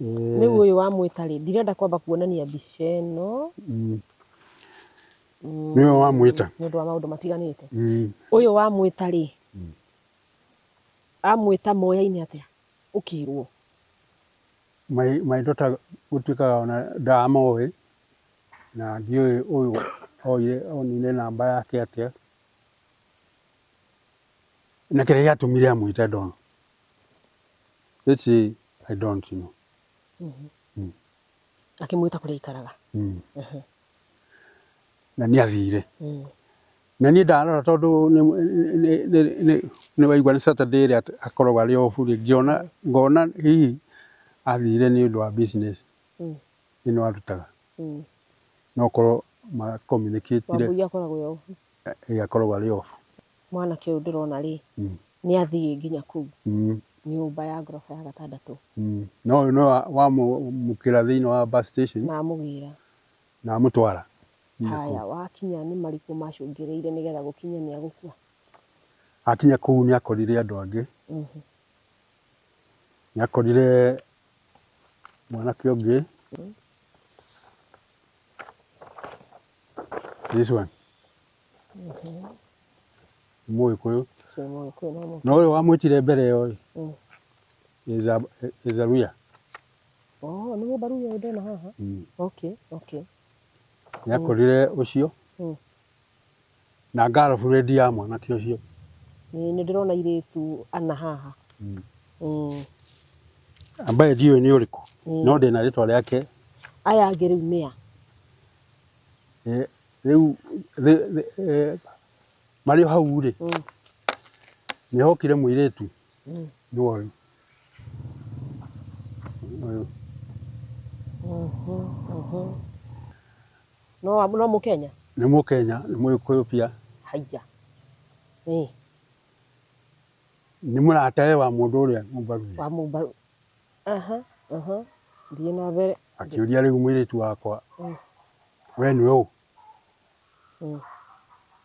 Rĩu ũyũ wamwĩta rĩ, ndirenda kwamba kuonania mbica ĩno. Nĩwe wamwĩta. Nĩ ũndũ wa maũndũ matiganĩte. Ũyũ wamwĩta rĩ, amwĩta moyaine atĩa? Ũkĩrwo. My daughter gũtuĩkaga ona ndamoĩ na ndiũĩ ũyũ oire onire namba yake atĩa na kĩrĩa gĩatũmire amwĩte ndono. Let's say I don't know. Akĩmwĩta kũrĩa aikaraga. Na nĩ athire. Na niĩ ndarora tondũ nĩ waigua nĩ Saturday ĩrĩa akoragwo arĩ off rĩ, ngĩona ngona hihi athire nĩ ũndũ wa business ĩno arutaga. No korwo ma communicate ire. Wambui akoragwo e off. Ĩĩ akoragwo arĩ off. Mwanake ũyũ ndĩrona rĩ, nĩ athiĩ nginya kũu nyũmba ya ngoroba ya gatandatũ. Na ũyũ nĩwe wamũkĩra thĩinĩ wa bus station. Na amũgĩra. Na amũtwara. Haya, wakinya nĩ marĩkũ macũngĩrĩire nĩgetha gũkinye nĩ agũkua? Akinya kũu nĩ akorire andũ angĩ. Nĩ akorire mwanake ũngĩ. This one. Mũgĩkũyũ. Ũcio nĩ Mũgĩkũyũ no mũkĩ. Na ũyũ wamwĩtire mbere ĩyo ĩ, is a Luhya. Oh, nĩ Mũbaruya ũyũ ndona haha? Okay, okay. Nĩ akorire ũcio. Na girlfriend ya mwanake ũcio. Nĩ ndĩrona airĩtu ana haha. Ambaye ndiũĩ nĩ ũrĩkũ, no ndĩna rĩtwa rĩake. Aya angĩ rĩu nĩ a? Rĩu marĩ o hau rĩ, nĩ hokire mũirĩtu nĩwe ũyũ. Ũyũ. No no Mũkenya? Nĩ Mũkenya, nĩ Mũgĩkũyũ pia. Haiya. Ĩĩ. Nĩ mũratawe wa mũndũ ũrĩa Mũmbaruya. Wa Mũmbaru. Aha, aha. Thiĩ na mbere. Akĩũria rĩu mũirĩtu wakwa, we nĩwe ũ?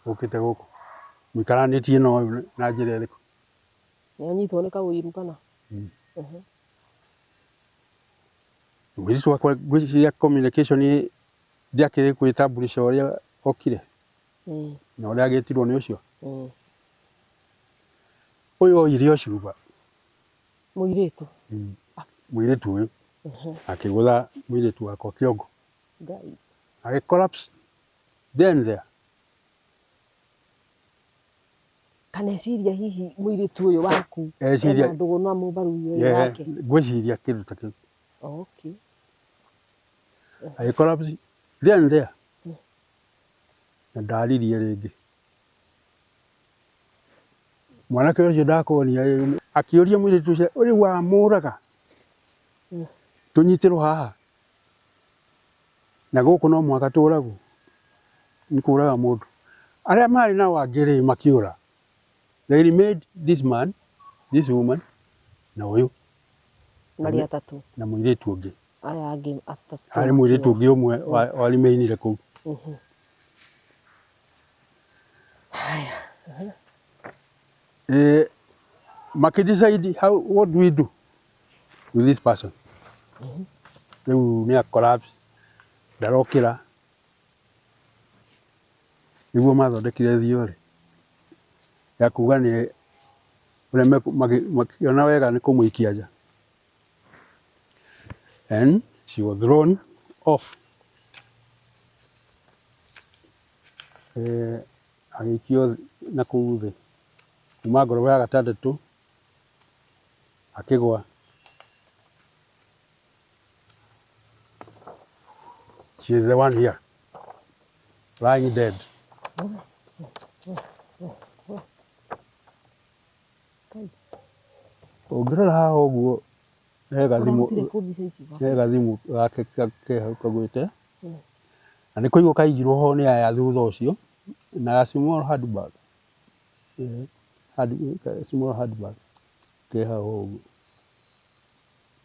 Ũkĩte gũkũ. Mũikaranĩtie na ũyũ na njĩra ĩrĩkũ? Nĩ anyitwo nĩ kaũiru kana? Mũirĩtu wakwa ngwĩciria communication ndĩakĩrĩ kwĩtambulisha ũrĩa okire na ũrĩa agĩtirwo nĩ ũcio. Ũyũ oire o cuba. Mũirĩtu. Mũirĩtu ũyũ akĩgũtha mũirĩtu wakwa kĩongo. Ngai. Agĩ collapse then there. Kana eciria hihi mũirĩtu ũyũ waku Eciria- ena ndũgũ na Mũmbaruya ũyũ wake. Ngwĩciria kĩndũ ta kĩu. Okay. Agĩ collapse then there. Na ndaririe rĩngĩ. Mwanake ũcio ndakuonia akĩũria mũirĩtu ũcio, rĩu wamũraga tũnyitĩrwo haha na gũkũ no mũhaka tũragwo nĩ kũraga mũndũ. Arĩa marĩ nao angĩ rĩ makĩũra. They remained this man, this woman na ũyũ Marĩ atatũ. na mũirĩtu ũngĩ. Aya angĩ atatũ. Harĩ mũirĩtu ũngĩ ũmwe waremainire kũu. Haya. Makĩdecide how, what do we do with this person? Rĩu nĩ a collapse, ndarokĩra. Nĩguo mathondekire theory ya kuga nĩ ũrĩa makĩona wega nĩ kũmũikia nja. And she was thrown off. Agĩikio na kũu thĩ kuma ngoroba ya gatandatũ akĩgwa. She is the one here lying dead. Ũngĩrora haha ũguo he gathimũ, Ũrarutire kũ mbica ici? He gathimũ gake ke hau kagwĩte, na nĩ kũigwo kaigirwo ho nĩ aya thutha ũcio, na ga small handbag, small handbag ke hau ũguo.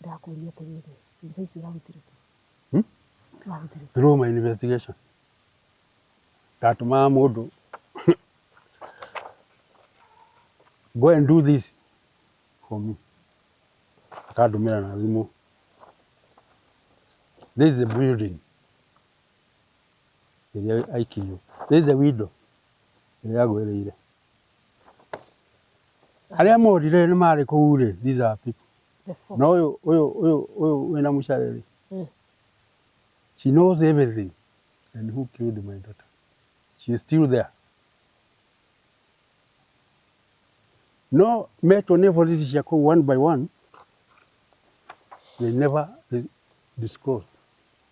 Ndakũria atĩrĩrĩ, mbica ici ũrarutire kũ? Hmm? Ũrarutire kũ? Through my investigation. Ndatũmaga mũndũ, go and do this for me. Akandũmĩra na thimũ. This is the building ĩrĩa aikirio. This is the window ĩrĩa agwĩrĩire. Arĩa morire nĩ marĩ kũu rĩ, these are people. The four. Na ũyũ ũyũ ũyũ ũyũ wĩna mũcare rĩ, she knows everything and who killed my daughter. She is still there. No metwo nĩ borithi cia kũu one by one, they never disclosed.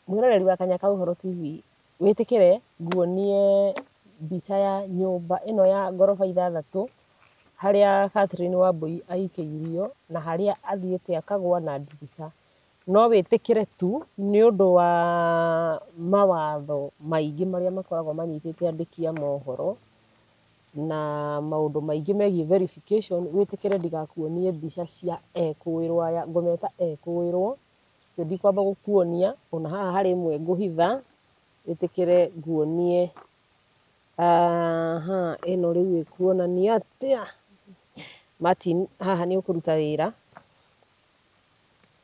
Mwĩroreri wa Kanya ka Ũhoro TV, wĩtĩkĩre nguonie mbica ya nyũmba ĩno ya ngoroba ithathatũ harĩa Catherine Wambui aikĩirio na harĩa athiĩte akagwa na ndirica. No wĩtĩkĩre tu nĩ ũndũ wa mawatho maingĩ marĩa makoragwo manyitĩte andĩki a mohoro na maũndũ maingĩ megiĩ verification, wĩtĩkĩre ndigakuonie mbica cia ekũĩrwo aya, ngũmeta ekũĩrwo, cio ndikwamba gũkuonia, ona haha harĩ ĩmwe ngũhitha, wĩtĩkĩre nguonie. Aha, ĩno rĩu ĩkuonania atĩa? Martin, haha nĩ ũkũruta wĩra.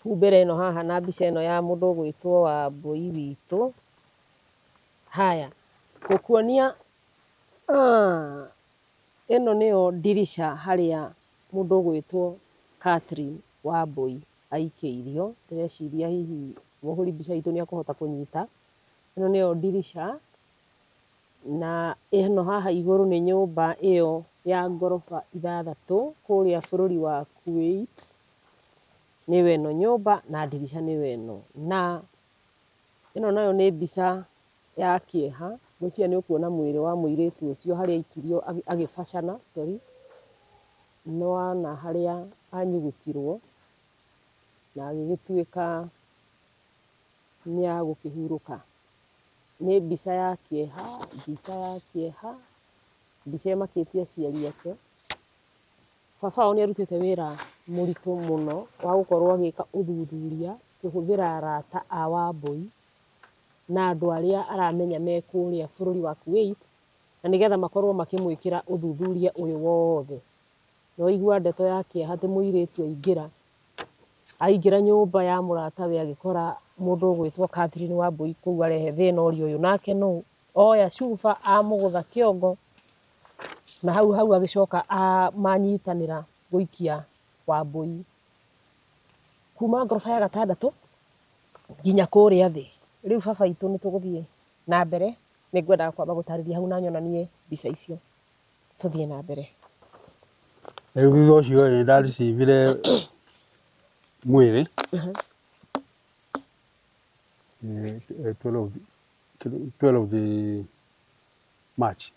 Humbĩra ĩno haha na mbica ĩno ya mũndũ ũgwĩtwo Wambui witũ. Haya, ngũkuonia ĩno nĩyo ndirica harĩa mũndũ ũgwĩtwo Catherine Wambui aikĩirio. Ndĩreciria hihi mũhũri mbica witũ nĩ ekũhota kũnyita. Ĩno nĩyo ndirica. Na ĩno haha igũrũ nĩ nyũmba ĩyo ya ngoroba ithathatũ kũrĩa bũrũri wa Kuwait. Nĩyo ĩno nyũmba na ndirica nĩyo ĩno. Na ĩno nayo nĩ mbica ya kĩeha, ngwĩciria nĩ ũkuona mwĩrĩ wa mũirĩtu ũcio harĩa aikirio agĩbacana, sorry, nĩ wona harĩa anyugutirwo na agĩgĩtuĩka nĩ agũkĩhurũka. Nĩ mbica ya kĩeha, mbica ya kĩeha, mbica ĩmakĩtie aciari ake. Baba wao nĩ arutĩte wĩra mũritũ mũno wa gũkorwo agĩka ũthuthuria kũhũthĩra arata a Wambũi na andũ arĩa aramenya me kũrĩa bũrũri wa Kuwait, na nĩgetha makorwo makĩmwĩkĩra ũthuthuria ũyũ wothe. Na waigua ndeto ya kĩeha atĩ mũirĩtu aingĩra, aingĩra nyũmba ya mũratawe agĩkora mũndũ ũgwĩtwo Catherine Wambũi kũu arehe thĩna ũrĩa ũyũ nake nũ, oya cuba amũgũtha kĩongo, na hau hau agĩcoka manyitanĩra gũikia Wambũi kuma ngoroba ya gatandatũ nginya kũrĩa thĩ. Rĩu baba itũ nĩ tũgũthiĩ na mbere, nĩ ngwendaga kwamba gũtarĩria hau na nyonanie mbica icio. Tũthiĩ na mbere. Rĩu thutha ũcio rĩ, ndaricivire mwĩrĩ 12 March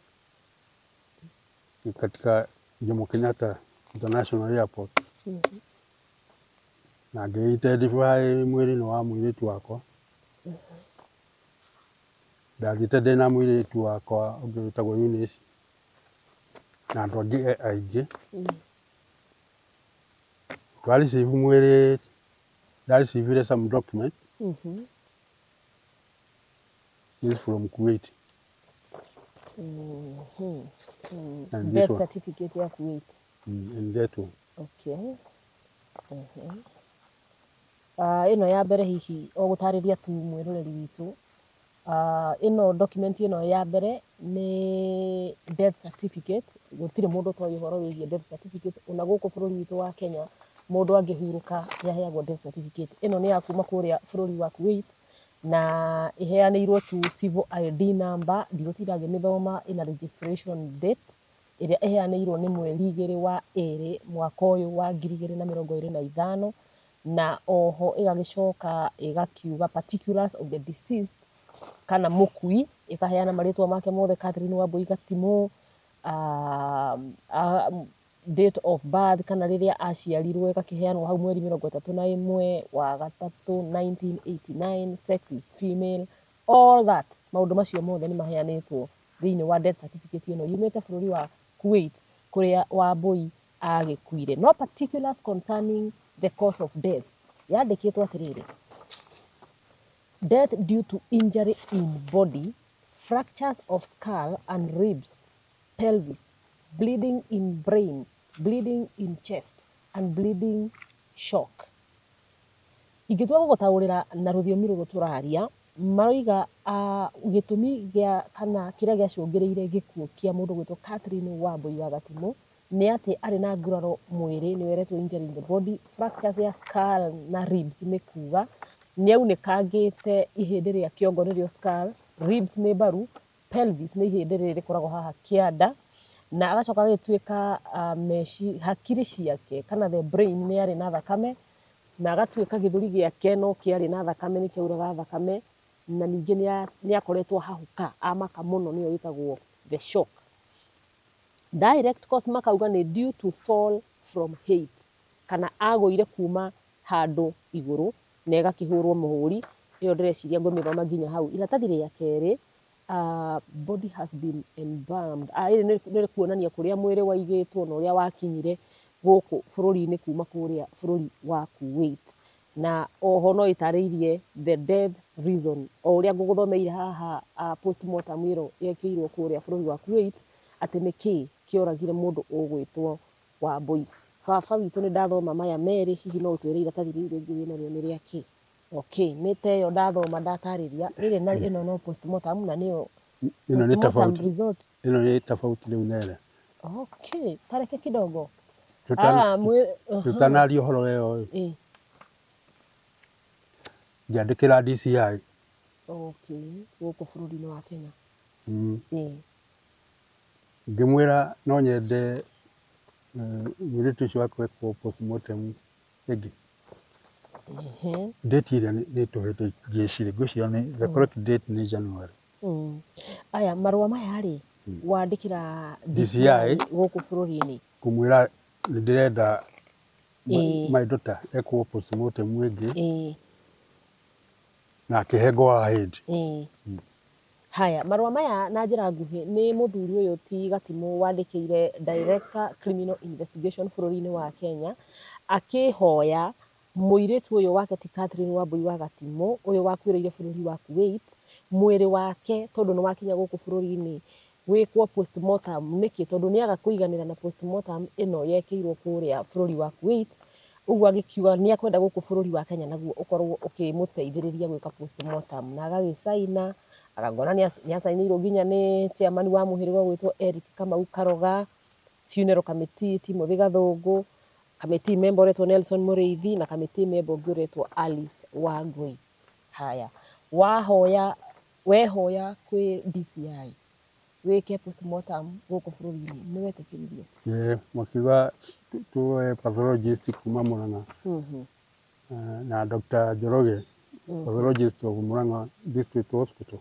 katika Jomo Kenyatta International Airport na ngĩ identify mwĩrĩ nĩ wa mũirĩtu wakwa. Ndathiĩte ndĩna mũirĩtu wakwa ũngĩ wĩtagwo Eunice na andũ angĩ aingĩ. Twa receive mwĩrĩ, nda receive some document this from Kuwait. And this Death one. certificate ya Kuwait. And that one. Okay. Ah, ĩno ya mbere hihi o gũtarĩria tu mwĩroreri witũ, ah, ĩno document ĩno ya mbere nĩ death certificate. Gũtirĩ mũndũ ũtoĩ ũhoro wĩgiĩ death certificate ona gũkũ bũrũri witũ wa Kenya mũndũ angĩhurũka nĩ aheagwo death certificate. Ĩno nĩ ya kuma kũrĩa bũrũri wa Kuwait na ĩheanĩirwo tu civil ID number, ndigũtinda ngĩmĩthoma, ĩna registration date ĩrĩa ĩheanĩirwo nĩ mweri igĩrĩ wa ĩrĩ mwaka ũyũ wa 2025, na oho ĩgagĩcoka ĩgakiuga particulars of the deceased kana mũkui, ĩkaheana marĩtwa make mothe Catherine Wambui Gatimũ, date of birth kana rĩrĩa aciarirwo ĩgakĩheanwo hau mweri 31 wa gatatũ 1989, sex is female, all that, maũndũ macio mothe nĩ maheanĩtwo thĩinĩ wa death certificate ĩno yumĩte bũrũri wa Kuwait kũrĩa Wambui agĩkuire. No particulars concerning the cause of death yandĩkĩtwo atĩrĩrĩ, death due to injury in body, fractures of skull and ribs, pelvis, bleeding in brain, bleeding in chest and bleeding shock. Ingĩtua gũgũtaũrĩra na rũthiomi rũrũ tũraria, maroiga gĩtũmi gĩa kana kĩrĩa gĩacũngĩrĩire gĩkuũ kĩa mũndũ ũgwĩtwo Catherine Wambui wa Gatimũ nĩ atĩ arĩ na nguraro mwĩrĩ, nĩyo ĩretwo injury in the body, fractures ya skull na ribs nĩ kuga nĩ aunĩkangĩte ihĩndĩ rĩa kĩongo nĩrĩo skull, ribs nĩ mbaru, pelvis nĩ ihĩndĩ rĩrĩ rĩkoragwo haha kĩanda, na agacoka agagĩtuĩka meci, hakiri ciake kana the brain nĩ yarĩ na thakame, na agatuĩka gĩthũri gĩake no kĩarĩ na thakame, nĩ kĩauraga thakame, na ningĩ nĩ akoretwo ahahũka, amaka mũno nĩyo ĩtagwo the shock. Direct cause makauga nĩ due to fall from height, kana agũire kuma handũ igũrũ na ĩgakĩhũrwo mũhũri, ĩyo ndĩreciria ngũmĩthoma nginya hau. Iratathi rĩa kerĩ, body has been embalmed, rĩrĩ nĩ kuonania kũrĩa mwĩrĩ waigĩtwo na ũrĩa wakinyire gũkũ bũrũri-inĩ kuma kũrĩa bũrũri wa Kuwait. Na oho no ĩtarĩirie the death reason, o ũrĩa ngũgũthomeire haha postmortem ĩno yekĩirwo kũrĩa bũrũri wa Kuwait, atĩ nĩkĩ kĩoragire mũndũ ũgwĩtwo Wambũi. Baba witũ nĩ ndathoma maya merĩ, hihi no ũtwĩre iratathi rĩu rĩngĩ wĩnarĩo nĩ rĩa kĩ? Okay, nĩ ta ĩyo ndathoma ndatarĩria, rĩrĩ na ĩno no postmortem na nĩyo Ĩno nĩ postmortem tofauti. result. Ĩno nĩ tofauti rĩu na ĩrĩa. Okay, tareke kidogo. Tũtana Ah, mwĩ tũtanaria ũhoro ĩyo ĩ, ngĩandĩkĩra DCI. Okay, gũkũ bũrũri-inĩ wa Kenya. Ĩĩ. Ngĩmwĩra no nyende mũirĩtu ũcio wakwa ekwo postmortem ĩngĩ. Date ĩrĩa nĩ tũhĩte ngĩciria, ngwĩciria nĩ the correct date nĩ January. Aya, marũa maya rĩ, wandĩkĩra DCI gũkũ bũrũri-inĩ? Kũmwĩra nĩ ndĩrenda my daughter ekwo postmortem ĩngĩ na akĩhe go ahead. Haya, marũa maya na njĩra nguhĩ nĩ mũthuri ũyũ ti Gatimũ wandĩkĩire Director Criminal Investigation bũrũri-inĩ wa Kenya akĩhoya mũirĩtu ũyũ wake ti Catherine Wambui wa Gatimũ ũyũ wakuĩrĩire bũrũri wa Kuwait, mwĩrĩ wake tondũ nĩ wakinya gũkũ bũrũri-inĩ wĩkwo postmortem. Nĩkĩ? Tondũ nĩ aga kũiganĩra na postmortem ĩno yekĩirwo kũrĩa bũrũri wa Kuwait, ũguo agĩkiuga nĩ ekwenda gũkũ bũrũri wa Kenya naguo ũkorwo ũkĩmũteithĩrĩria gwĩka postmortem na agagĩcaina, ngona nĩ acainĩirwo nginya nĩ chairman wa mũhĩrĩga ũgwĩtwo Eric Kamau Karoga, funeral committee Timothy Gathũngũ, committee member ũretwo Nelson Mũrĩithi na committee member ũngĩ ũretwo Alice Wangui. Haya, wahoya, wehoya kwĩ DCI wĩke postmortem gũkũ bũrũri-inĩ nĩ wetĩkĩririo? Ĩĩ, makiuga tuoe pathologist kuma Murang'a na Dr. Njoroge, pathologist of Murang'a District Hospital,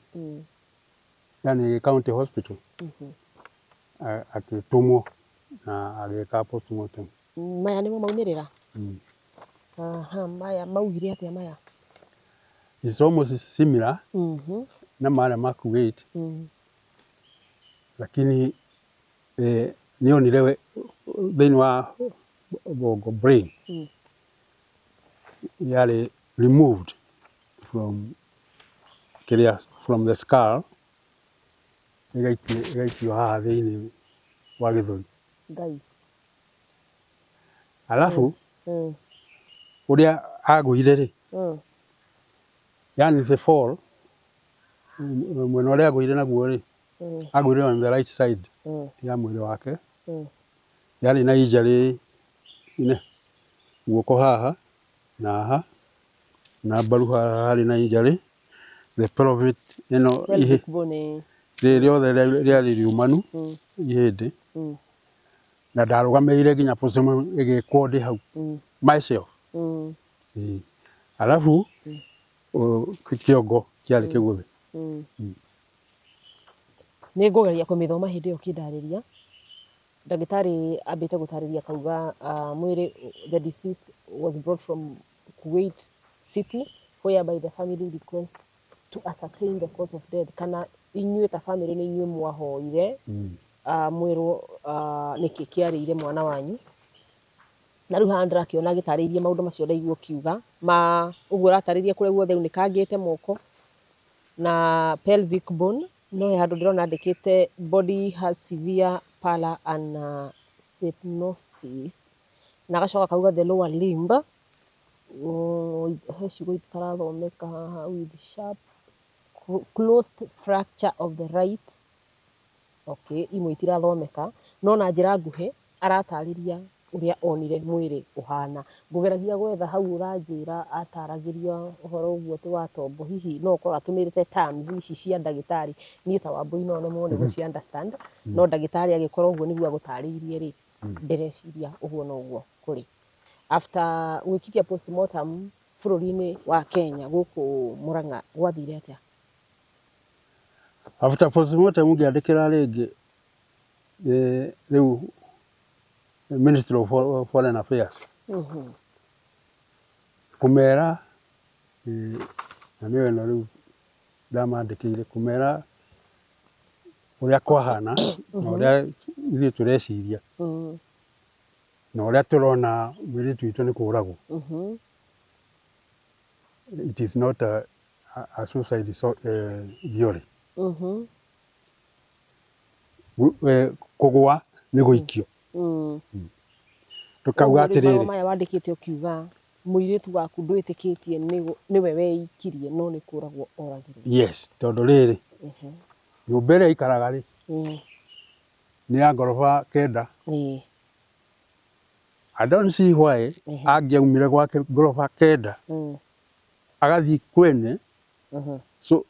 yani County Hospital, akĩtũmwo na agĩka postmortem. Maya nĩmo maumĩrĩra? Aha, maya maugire atĩa maya? It's almost similar na marĩa ma Kuwait, lakini nĩonire thĩinĩ wa bongo brain yarĩ removed from kĩrĩa, from the skull ĩgaikio haha thĩinĩ wa gĩthũri. Ngai. Alafu ũrĩa agũire rĩ, yani the fall, mwena ũrĩa agũire naguo rĩ, agũire on the right side ya mwĩrĩ wake, yarĩ na injury ine guoko haha na haha na mbaru haha harĩ na injury, the pelvic ĩno Pelvic bone. Rĩrĩ rĩothe rĩarĩ riumanu ihĩndĩ na ndarũgamĩrĩire nginya postmortem ĩgĩkwo ndĩ hau myself. Ĩĩ. Alafu kĩongo kĩarĩ kĩgũthe. Nĩ ngũgeria kũmĩthoma hĩndĩ ĩyo ũkĩndarĩria. Ndagĩtarĩ ambĩte gũtarĩria akauga mwĩrĩ, the deceased was brought from Kuwait City whereby the family request to ascertain the cause of death, kana inyuĩ ta famĩlĩ nĩ inyuĩ mwahoire mwĩrwo nĩkĩ kĩarĩire mwana wanyu. Na rĩu haha ndĩrakĩona agĩtarĩirie maũndũ macio ndaigua ũkiuga ma ũguo ũratarĩria kũrĩa guothe unĩkangĩte moko na pelvic bone, no he handũ ndĩrona andĩkĩte body has severe pallor and cyanosis, na agacoka akauga the lower limb, he ciugo itarathomeka haha, with sharp closed fracture of the right, okay, imwe itirathomeka, no na njĩra nguhĩ aratarĩria ũrĩa onire mwĩrĩ ũhana. Ngũgeragia gwetha hau ũranjĩra ataragĩria ũhoro ũguo atĩ wa tombo, hihi no ũkorwo atũmĩrĩte terms ici cia ndagĩtarĩ, niĩ ta Wambũi no nemwo nĩ gũci understand, no ndagĩtarĩ agĩkorwo ũguo nĩguo agũtarĩirie rĩ, ndĩreciria ũguo noguo kũrĩ. After gwĩkithia postmortem bũrũri-inĩ wa Kenya gũkũ Murang'a gwathire atĩa? After postmortem ngĩandĩkĩra rĩngĩ rĩu Ministry of Foreign Affairs kũmera, na nĩyo ĩno rĩu ndamandĩkĩire, kũmera ũrĩa kwahana na ũrĩa ithuĩ tũreciria na ũrĩa tũrona mũirĩtu witũ nĩ kũragwo. It is not a suicide theory. Kũgwa nĩ gũikio. Tũkauga Ũguo rĩu marũa atĩrĩrĩ, maya wandĩkĩte ũkiuga mũirĩtu waku ndwĩtĩkĩtie nĩwe weikirie no nĩ kũragwo oragirwo. Yes, tondũ rĩrĩ, nyũmba ĩrĩa aikaraga rĩ, nĩ ya ngoroba 9. I don't see why angĩaumire gwake ngoroba 9 agathiĩ kwene, so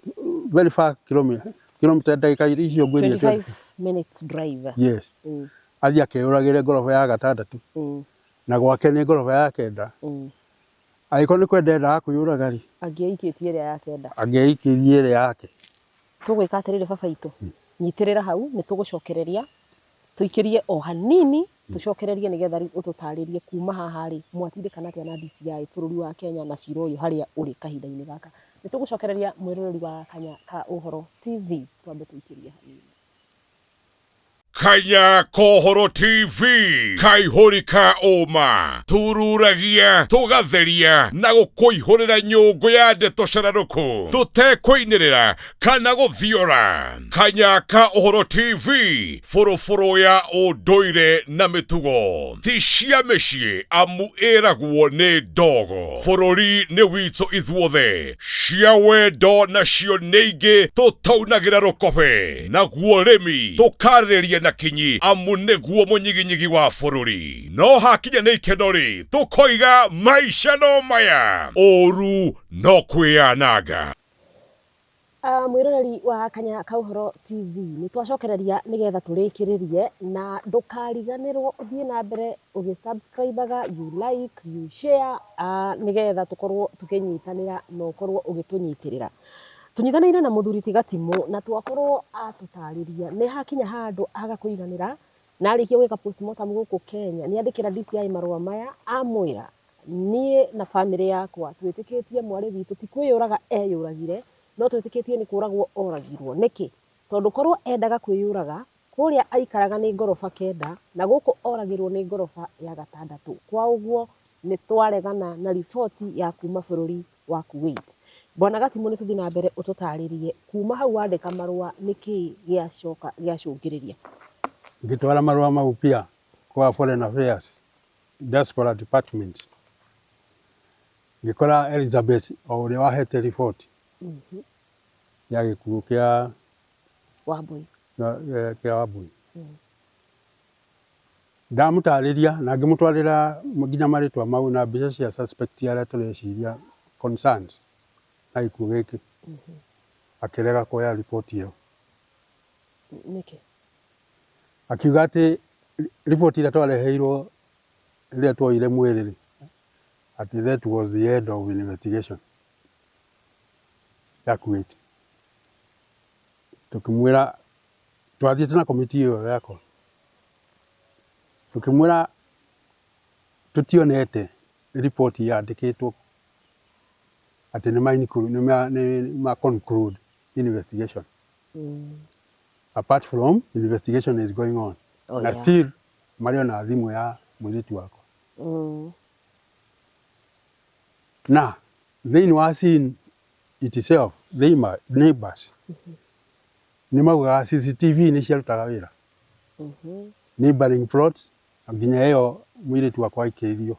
very far kilometer. Kilomita ndagĩka icio ngwĩrire. 25 minutes drive. Yes. Athiĩ akeyũragĩre ngoroba ya gatandatũ na gwake nĩ ngoroba ya kenda. Angĩkorwo nĩ kwenda endaga kwĩyũraga rĩ, Angĩaikĩtie ĩrĩa ya kenda. Angĩaikĩrie ĩrĩa yake. Tũgwĩka atĩrĩrĩ, baba itũ, nyitĩrĩra hau, nĩ tũgũcokereria tũikĩrie o hanini, tũcokererie nĩgetha rĩu ũtũtarĩrie kuma haha rĩ, mwatindĩkana atĩa na DCI bũrũri wa Kenya na cira ũyũ harĩa ũrĩ kahinda-inĩ gaka. Nĩ tũgũcokereria, mwĩroreri wa Kanya ka Ũhoro TV, twambe tũikĩrie hanini. Kanya Kohoro TV, kaihũri ka ũma, tururagia tũgatheria na gũkũihũrĩra nyũngũ ya ndeto cararũkũ tũtekũinĩrĩra kana gũthiora. Kanya ka Ũhoro TV, bũrũbũrũ ya ũndũire na mĩtugo ti cia mĩciĩ, amu ĩragwo nĩ ndogo. Bũrũri nĩ witũ ithuothe, cia wendo nacio nĩ ingĩ tũtaunagĩra rũkobe, naguo rĩmi tũkarĩrĩria na kinyi, amu nĩguo mũnyiginyigi wa bũrũri. No hakinya nĩ ikeno rĩ, tũkoiga maica no maya, ũru no kwĩyananga. Mwĩroreri wa Kanya ka Ũhoro TV, nĩ twacokereria nĩgetha tũrĩkĩrĩrie, na ndũkariganĩrwo ũthiĩ na mbere ũgĩ-subscribe-aga, you like, you share, nĩgetha tũkorwo tũkĩnyitanĩra na ũkorwo ũgĩtũnyitĩrĩra. Tũnyitanĩire na mũthuri ti Gatimũ na twakorwo atũtarĩria nĩ hakinya handũ aga kũiganĩra, na arĩkia gwĩka postmortem gũkũ Kenya nĩ andĩkĩra DCI marũa maya, amwĩra niĩ na bamĩrĩ yakwa twĩtĩkĩtie mwarĩ witũ ti kwĩyũraga eyũragire, no twĩtĩkĩtie nĩ kũragwo oragirwo. Nĩkĩ? Tondũ korwo endaga kwĩyũraga, kũrĩa aikaraga nĩ ngoroba 9 na gũkũ oragĩrwo nĩ ngoroba ya gatandatũ. Kwa ũguo nĩ twaregana na riboti ya kuma bũrũri wa Kuwait. Bwana Gatimũ, nĩ tũthiĩ na mbere ũtũtarĩrie kuma hau wandĩka marũa nĩkĩĩ gĩacoka gĩacũngĩrĩria. Ngĩtwara marũa mau pia kwa Foreign Affairs Diaspora Department, ngĩkora Elizabeth o ũrĩa wahete riboti ya gĩkuũ kĩa Wambui. Kĩa Wambui. Ndamũtarĩria na ngĩmũtwarĩra nginya marĩtwa mau na mbica cia suspect arĩa tũreciria concerned na gĩkuũ gĩkĩ, akĩrega kuoya riboti ĩyo. Nĩkĩ? Akiuga atĩ riboti ĩrĩa twareheirwo rĩrĩa tuoire mwĩrĩ rĩ, atĩ that was the end of investigation ya Kuwait. Tũkĩmwĩra twathiĩte na komiti ĩyo yakwa, tũkĩmwĩra tũtionete riboti yandĩkĩtwo atĩ nĩ ma conclude investigation, apart from investigation is going on. Na still marĩ ona thimũ ya mũirĩtu wakwa na thĩinĩ wa scene itself, neighbors nĩ maugaga CCTV nĩ ciarutaga wĩra neighboring plots, nginya ĩyo mũirĩtu wakwa aikĩrio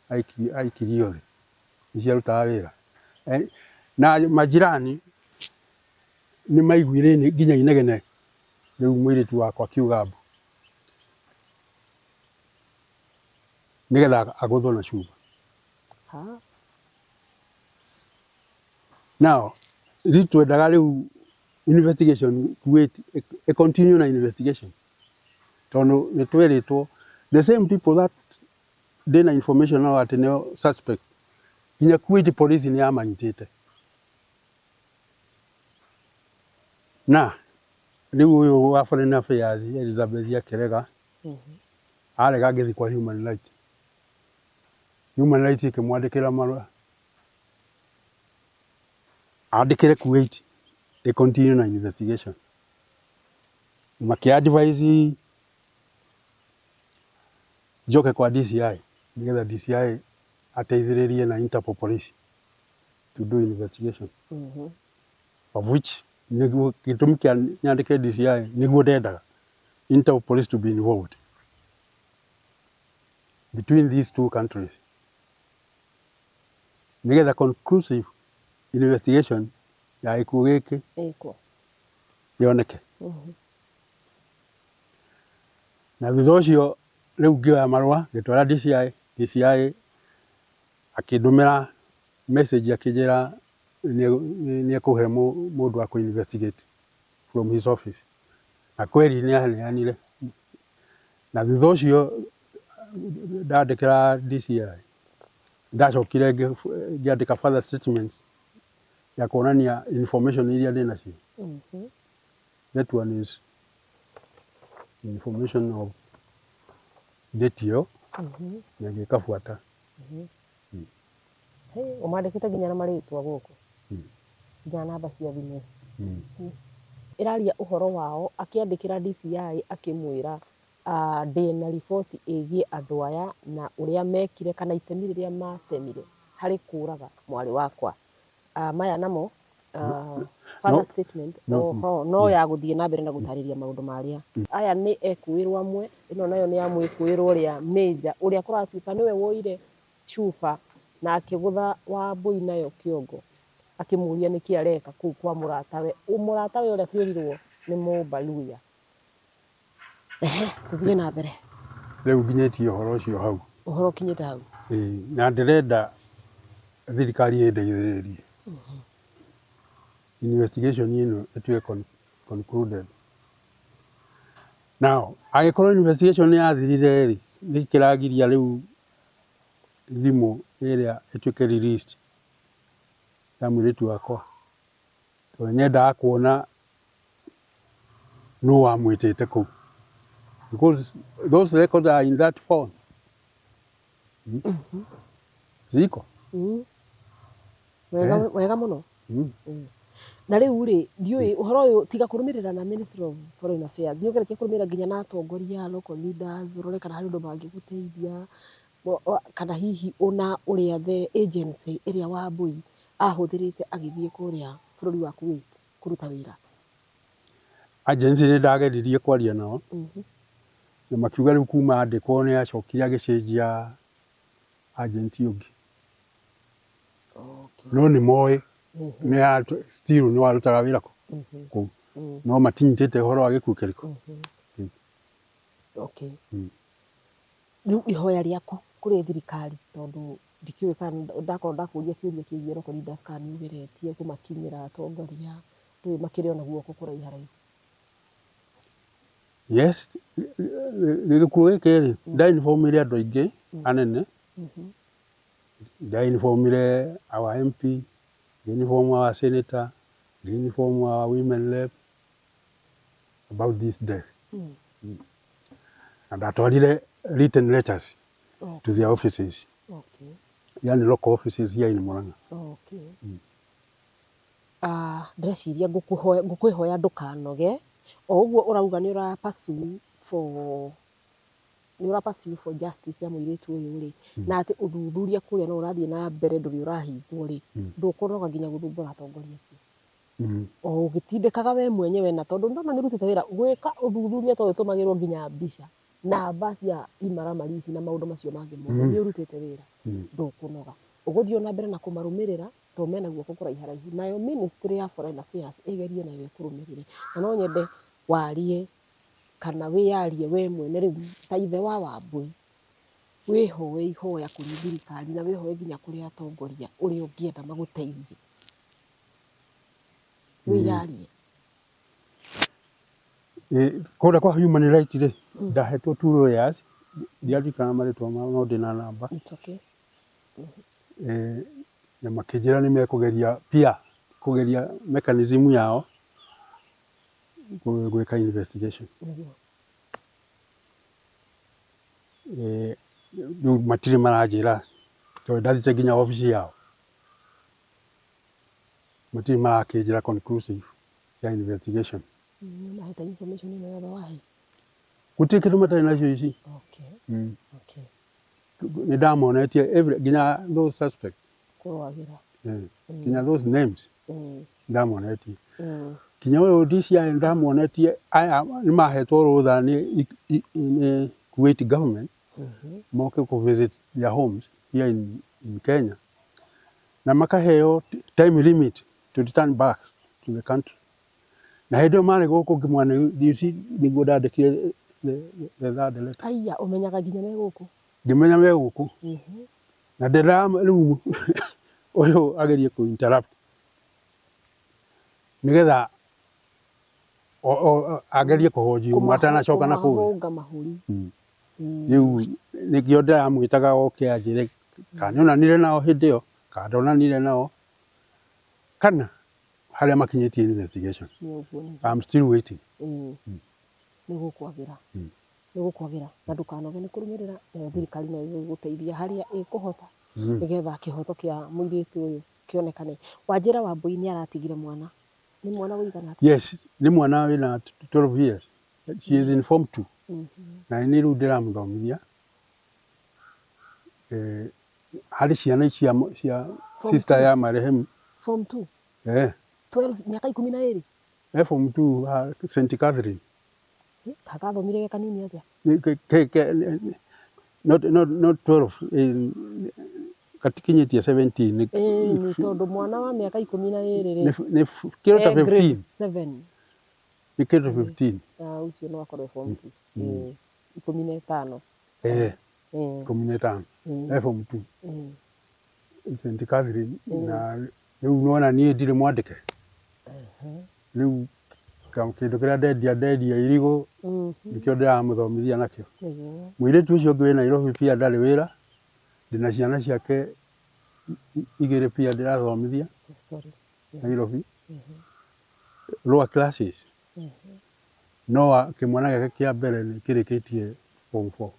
aikirio thĩ nĩ ciarutaga wĩra. Na majirani nĩ maiguire nginya inegene rĩu mũirĩtu wakwa akiuga mbu nĩgetha agũthwo na cuba. Ha? Now rĩu twendaga rĩu investigation Kuwait ĩ continue na investigation, tondũ nĩ twerĩtwo the same people that ndĩna information nao atĩ nĩo suspect, nginya Kuwait police nĩ yamanyitĩte. Na rĩu ũyũ wa Foreign Affairs Elizabeth akĩrega, arega ngĩthiĩ kwa Human Rights. Human Rights ĩkĩmwandĩkĩra marũa andĩkĩre Kuwait ĩ continue na investigation. Makĩ advise njoke kwa DCI nĩgetha DCI ateithĩrĩrie na Interpol police to do investigation, of which nĩguo gĩtũmi kĩa nyandĩke DCI, nĩguo ndendaga Interpol police to be involved between these two countries nĩgetha conclusive investigation ya gĩkuũ gĩkĩ ĩkwo yoneke. Na thutha ũcio rĩu ngĩoya marũa ngĩtwara DCI. DCI akĩndũmĩra message akĩnjĩra nĩ ekũhe mũndũ wa kũ investigate. from his office. Na kweli nĩ aneanire. Na thutha ũcio ndandĩkĩra DCI, ndacokire ngĩandĩka further statements ya kuonania information iria ndĩ nacio. That one is information of date ĩyo na ĩgĩkabuata. Hey, ũmandĩkĩte nginya na marĩtwa gũkũ, nginya namba cia thimũ. Ĩraria ũhoro wao akĩandĩkĩra DCI akĩmwĩra ndĩna riboti ĩgiĩ andũ aya na ũrĩa mekire kana itemi rĩrĩa matemire harĩ kũraga mwarĩ wakwa. Maya namo further No. statement No. oho no ya gũthiĩ na mbere na gũtarĩria maũndũ marĩa aya nĩ ekũĩrwo amwe. Ĩno nayo nĩ ya mwĩkũĩrwo ũrĩa Major ũrĩa kũratuĩka nĩwe woire cuba na akĩgũtha Wambũi nayo kĩongo, akĩmũria nĩkĩ areka kũu kwa mũratawe, mũratawe ũrĩa twĩrirwo nĩ Mũmbaluya. Ehe, tũthiĩ na mbere. Rĩu nginyĩtie ũhoro ũcio hau. Ũhoro ũkinyĩte hau. Ĩĩ, na ndĩrenda thirikari ĩndeithĩrĩrie investigation ĩno ĩtuĩke concluded. Now angĩkorwo investigation nĩ yathirire rĩ, nĩ kĩragiria rĩu thimũ ĩrĩa ĩtuĩke released ya mũirĩtu wakwa? Tondũ nyendaga kuona nũ wamwĩtĩte kũu, because those records are in that phone. Ziko. Wega. Eh. Wega mũno. Na rĩu rĩ, ndiũĩ ũhoro ũyũ tiga kũrũmĩrĩra na Ministry of Foreign Affairs, nĩ ũgeretie kũrũmĩrĩra nginya na atongoria, local leaders, ũrore kana harĩ ũndũ mangĩgũteithia, kana hihi ona ũrĩa the agency ĩrĩa Wambũi ahũthĩrĩte agĩthiĩ kũrĩa bũrũri wa Kuwait kũruta wĩra? Agency nĩ ndageririe kwaria nao na makiuga rĩu kuma andĩkwo nĩ acokire agĩcenjia agent ũngĩ. No nĩ moĩ nĩ still nĩ warutaga wĩra kũu, no matinyitĩte ũhoro wa gĩkuũ kĩrĩkũ. Rĩu ihoya rĩaku kũrĩ thirikari, tondũ ndikĩũĩ kana ndakorwo ndakũria kĩũria kĩgiĩ local leaders, kana nĩ ũgeretie kũmakinyĩra atongoria, ndũĩ makĩrĩ ona guoko kũraiharaihu? Yes, gĩkuũ gĩkĩ rĩ, ndainformire andũ aingĩ anene. Ndainformire our MP, ngĩinform our senator, ngĩinform our women rep about this death. Na ndatwarire written letters to their offices, yani local offices here in Murang'a. Okay. Ah, ndĩreciria ngũkwĩhoya ndũkanoge o ũguo ũrauga nĩ ũra pursue for nĩ ũra pursue for justice ya mũirĩtu ũyũ rĩ, na atĩ ũthuthuria kũrĩa no ũrathiĩ na mbere, ndũrĩ ũrahingwo rĩ, ndũkũnoga nginya gũthumbũra atongoria acio o ũgĩtindĩkaga we mwenyewe, na tondũ ndona nĩ ũrutĩte wĩra gwĩka ũthuthuria tondũ ĩtũmagĩrwo nginya mbica, namba cia imaramari ici na maũndũ macio mangĩ mothe, nĩ ũrutĩte wĩra, ndũkũnoga, ũgũthiĩ o na mbere na kũmarũmĩrĩra tondũ mena guoko kũraiharaihu. Nayo Ministry ya Foreign Affairs ĩgerie nayo ĩkũrũmĩrĩre, na no nyende warie kana wĩyarie we mwene rĩu ta ithe wa Wambũi, wĩhoe ihoya kũrĩ thirikari na wĩhoe nginya kũrĩ atongoria ũrĩa ũngĩenda magũteithie, wĩyarie. Kũrĩa kwa human rights rĩ, ndahetwo two lawyers, ndiaririkana marĩtwa mao no ndĩna namba. It's okay. Na makĩnjĩra nĩ mekũgeria pia kũgeria mechanism yao gwĩka investigation. Rĩu matirĩ maranjĩra, tondũ ndathiĩte nginya obici yao, matirĩ marakĩnjĩra conclusive ya investigation. Nĩ mahete information ĩno yothe wahe? Gũtirĩ kĩndũ matarĩ nacio ici. Nĩ ndamonetie every, nginya those suspect. Kũrwagĩra. Nginya those names ndamonetie. Nginya ũyũ DCI ndamuonetie, aya nĩ mahetwo rũtha nĩ Kuwait government moke kũ visit their homes here in Kenya, na makaheo time limit to return back to the country. Na hĩndĩ ĩyo marĩ gũkũ ngĩmwana, you see, nĩguo ndandĩkire the third letter. Aya ũmenyaga nginya me gũkũ? Ngĩmenya me gũkũ na ndĩra rĩu ũyũ agerie kũ interrupt nĩgetha Agerie kũhonjio ũmwe atanacoka na kũrĩa. Kũmahũnga mahũri. Rĩu nĩkĩo ndĩramwĩtaga oke anjĩre kana nĩonanire nao hĩndĩ ĩyo, kana ndonanire nao, kana harĩa makinyĩtie investigation. Nĩ ũguo nĩguo. I'm still waiting. Nĩ gũkwagĩra. Nĩ gũkwagĩra na ndũkanoge nĩ kũrũmĩrĩra nayo thirikari no ĩgũgũteithia harĩa ĩkũhota nĩgetha kĩhoto kĩa mũirĩtu ũyũ kĩonekane. Wanjĩra Wambũi nĩ aratigire mwana. Nĩ mwana ũigana atĩa? Yes, nĩ mwana wĩna 12 years. She is in form 2. Na nĩ rĩu ndĩramũthomithia. Harĩ ciana cia Form sister two? ya marehemu. Form 2? Eh. 12, mĩaka 12? E form 2 St Catherine. Kagathomire ge kanini atĩa? Not 12, gatikinyĩtie 17. Nĩ tondũ mwana wa mĩaka 12 rĩ. Nĩ kĩro ta E grade 15. 7. Nĩ kĩro 15. Ah, ũcio no akorwo form 2. 15. Eh, 15. E form 2. St Catherine na rĩu nona niĩ ndirĩ mwandĩke. Rĩu kĩndũ kĩrĩa ndendia ndendia irigũ nĩkĩo ndĩramũthomithia nakĩo. Nĩguo. Mũirĩtu ũcio ũngĩ wĩ Nairobi pia ndarĩ wĩra, ndĩna ciana ciake igĩrĩ pia ndĩrathomithia. Sorry. Nairobi. Lower classes. No kĩmwana gĩake kĩa mbere nĩ kĩrĩkĩtie form 4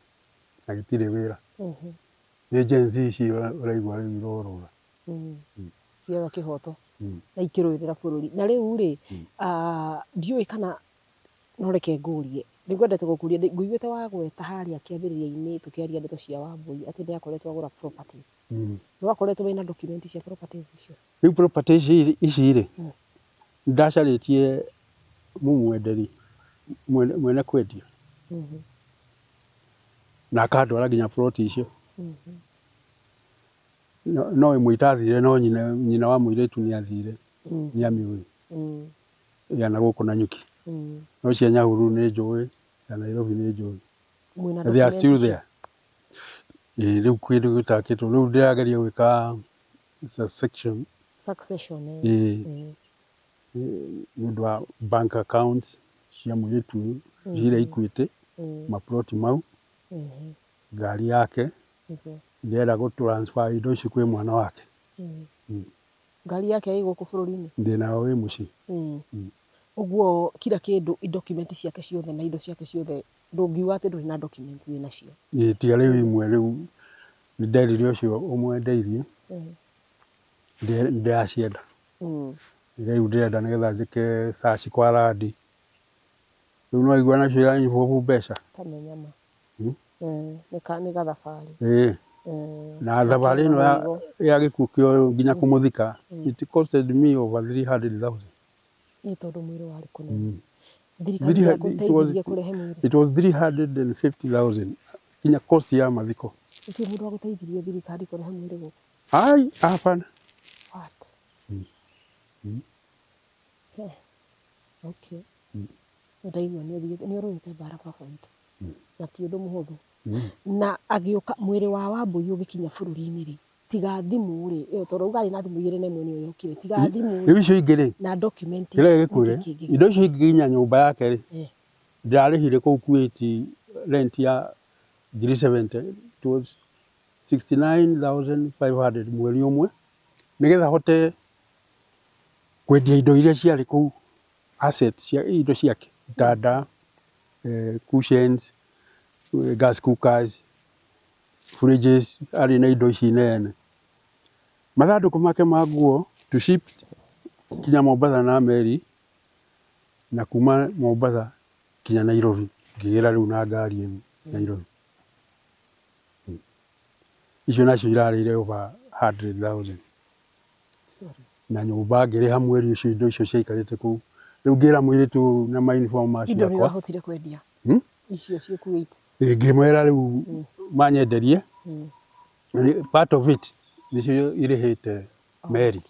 na gĩtirĩ wĩra. Nĩ Gen Z ici ũraigua rĩu irorũra. Kĩetha kĩhoto na ikĩrũĩrĩra bũrũri. Na rĩu rĩ, ndiũĩ kana no reke ngũrie, nĩ ngwendete gũkũria, ngũiguĩte wagweta harĩa kĩambĩrĩria-inĩ tũkĩaria ndeto cia Wambũi atĩ nĩ akoretwo agũra properties. Nĩ wakoretwo wĩna document cia properties icio? Rĩu properties ici rĩ, ndacarĩtie mũmwenderi mwene kwendia na akandwara nginya plot icio. No ĩmwe itathire, no nyina wa mũirĩtu nĩ athire, nĩ amĩũĩ ya na gũkũ Nanyuki. No cia Nyahururu nĩ njũĩ, ya Nairobi nĩ njũĩ. Mwĩna They are still document there. Ĩĩ, rĩu kĩndũ gĩtakĩtwo rĩu ndĩrageria gwĩka section. Succession. Ĩĩ. Nĩ ũndũ wa bank accounts cia mũirĩtu ũyũ ciria ikuĩte maploti mau, ngari yake, ndĩrenda gũ transfer indo ici kwĩ mwana wake. Ngari yake ĩ gũkũ bũrũri-inĩ? Ndĩ nayo wĩ mũciĩ. Ũguo kila kĩndũ, document ciake ciothe na indo ciake ciothe, ndũngiuga atĩ ndũrĩ na document wĩ nacio? Ĩĩ, tiga rĩu imwe rĩu nĩ nderire ũcio ũmwendeirie ndĩracienda. Rĩu ndĩrenda nĩgetha njĩke search kwa randi. Rĩu no igua nacio ira involve mbeca. Kamenya ma. Nĩ gathabarĩ. Ĩĩ. Na thabarĩ ĩno ya gĩkuũ kĩa ũyũ nginya kũmũthika, it costed me over 300,000. Ĩ tondũ mwĩrĩ warĩ kũnene. Thirikari yagũteithirie kũrehe mwĩrĩ? It was 350,000 nginya cost ya mathiko. Gũtirĩ mũndũ wagũteithirie thirikari kũrehe mwĩrĩ gũkũ? Ai, hapana. What? Okay. Ndaigua nĩ ũrũĩte mbara baba witũ. Na ti ũndũ mũhũthũ. Na agĩũka mwĩrĩ wa Wambũi ũgĩkinya bũrũri-inĩ rĩ, tiga thimũ rĩ, ĩyo tondũ rĩu arĩ na thimũ igĩrĩ na ĩmwe nĩyo yokire, tiga thimũ Rĩu icio ingĩ rĩ, na document kĩrĩa gĩkwĩre, indo icio ingĩ nginya nyũmba yake rĩ, ndĩrarĩhire kũu Kuwait rent ya ngiri 70, it was 69,500 mweri ũmwe, nĩgetha hote kwendia indo iria ciarĩ kũu, asset cia indo ciake, itanda, cushions, gas cookers, fridges, arĩ na indo ici nene. Mathandũkũ make ma nguo to ship kinya Mombasa na meri, na kuma Mombasa kinya Nairobi, ngĩgĩra rĩu na ngari ĩno Nairobi. Icio nacio irarĩire over 100,000. Sorry. Na nyũmba ngĩrĩha mweri ũcio indo icio ciaikarĩte kũu. Rĩu ngĩra mũirĩtu ũyũ na ma uniform macio Indo nĩ akwa. ũrahotire kwendia? Icio ciĩ Kuwait? Ĩĩ, ngĩmwĩra rĩu manyenderie. Part of it nĩcio irĩhĩte meri.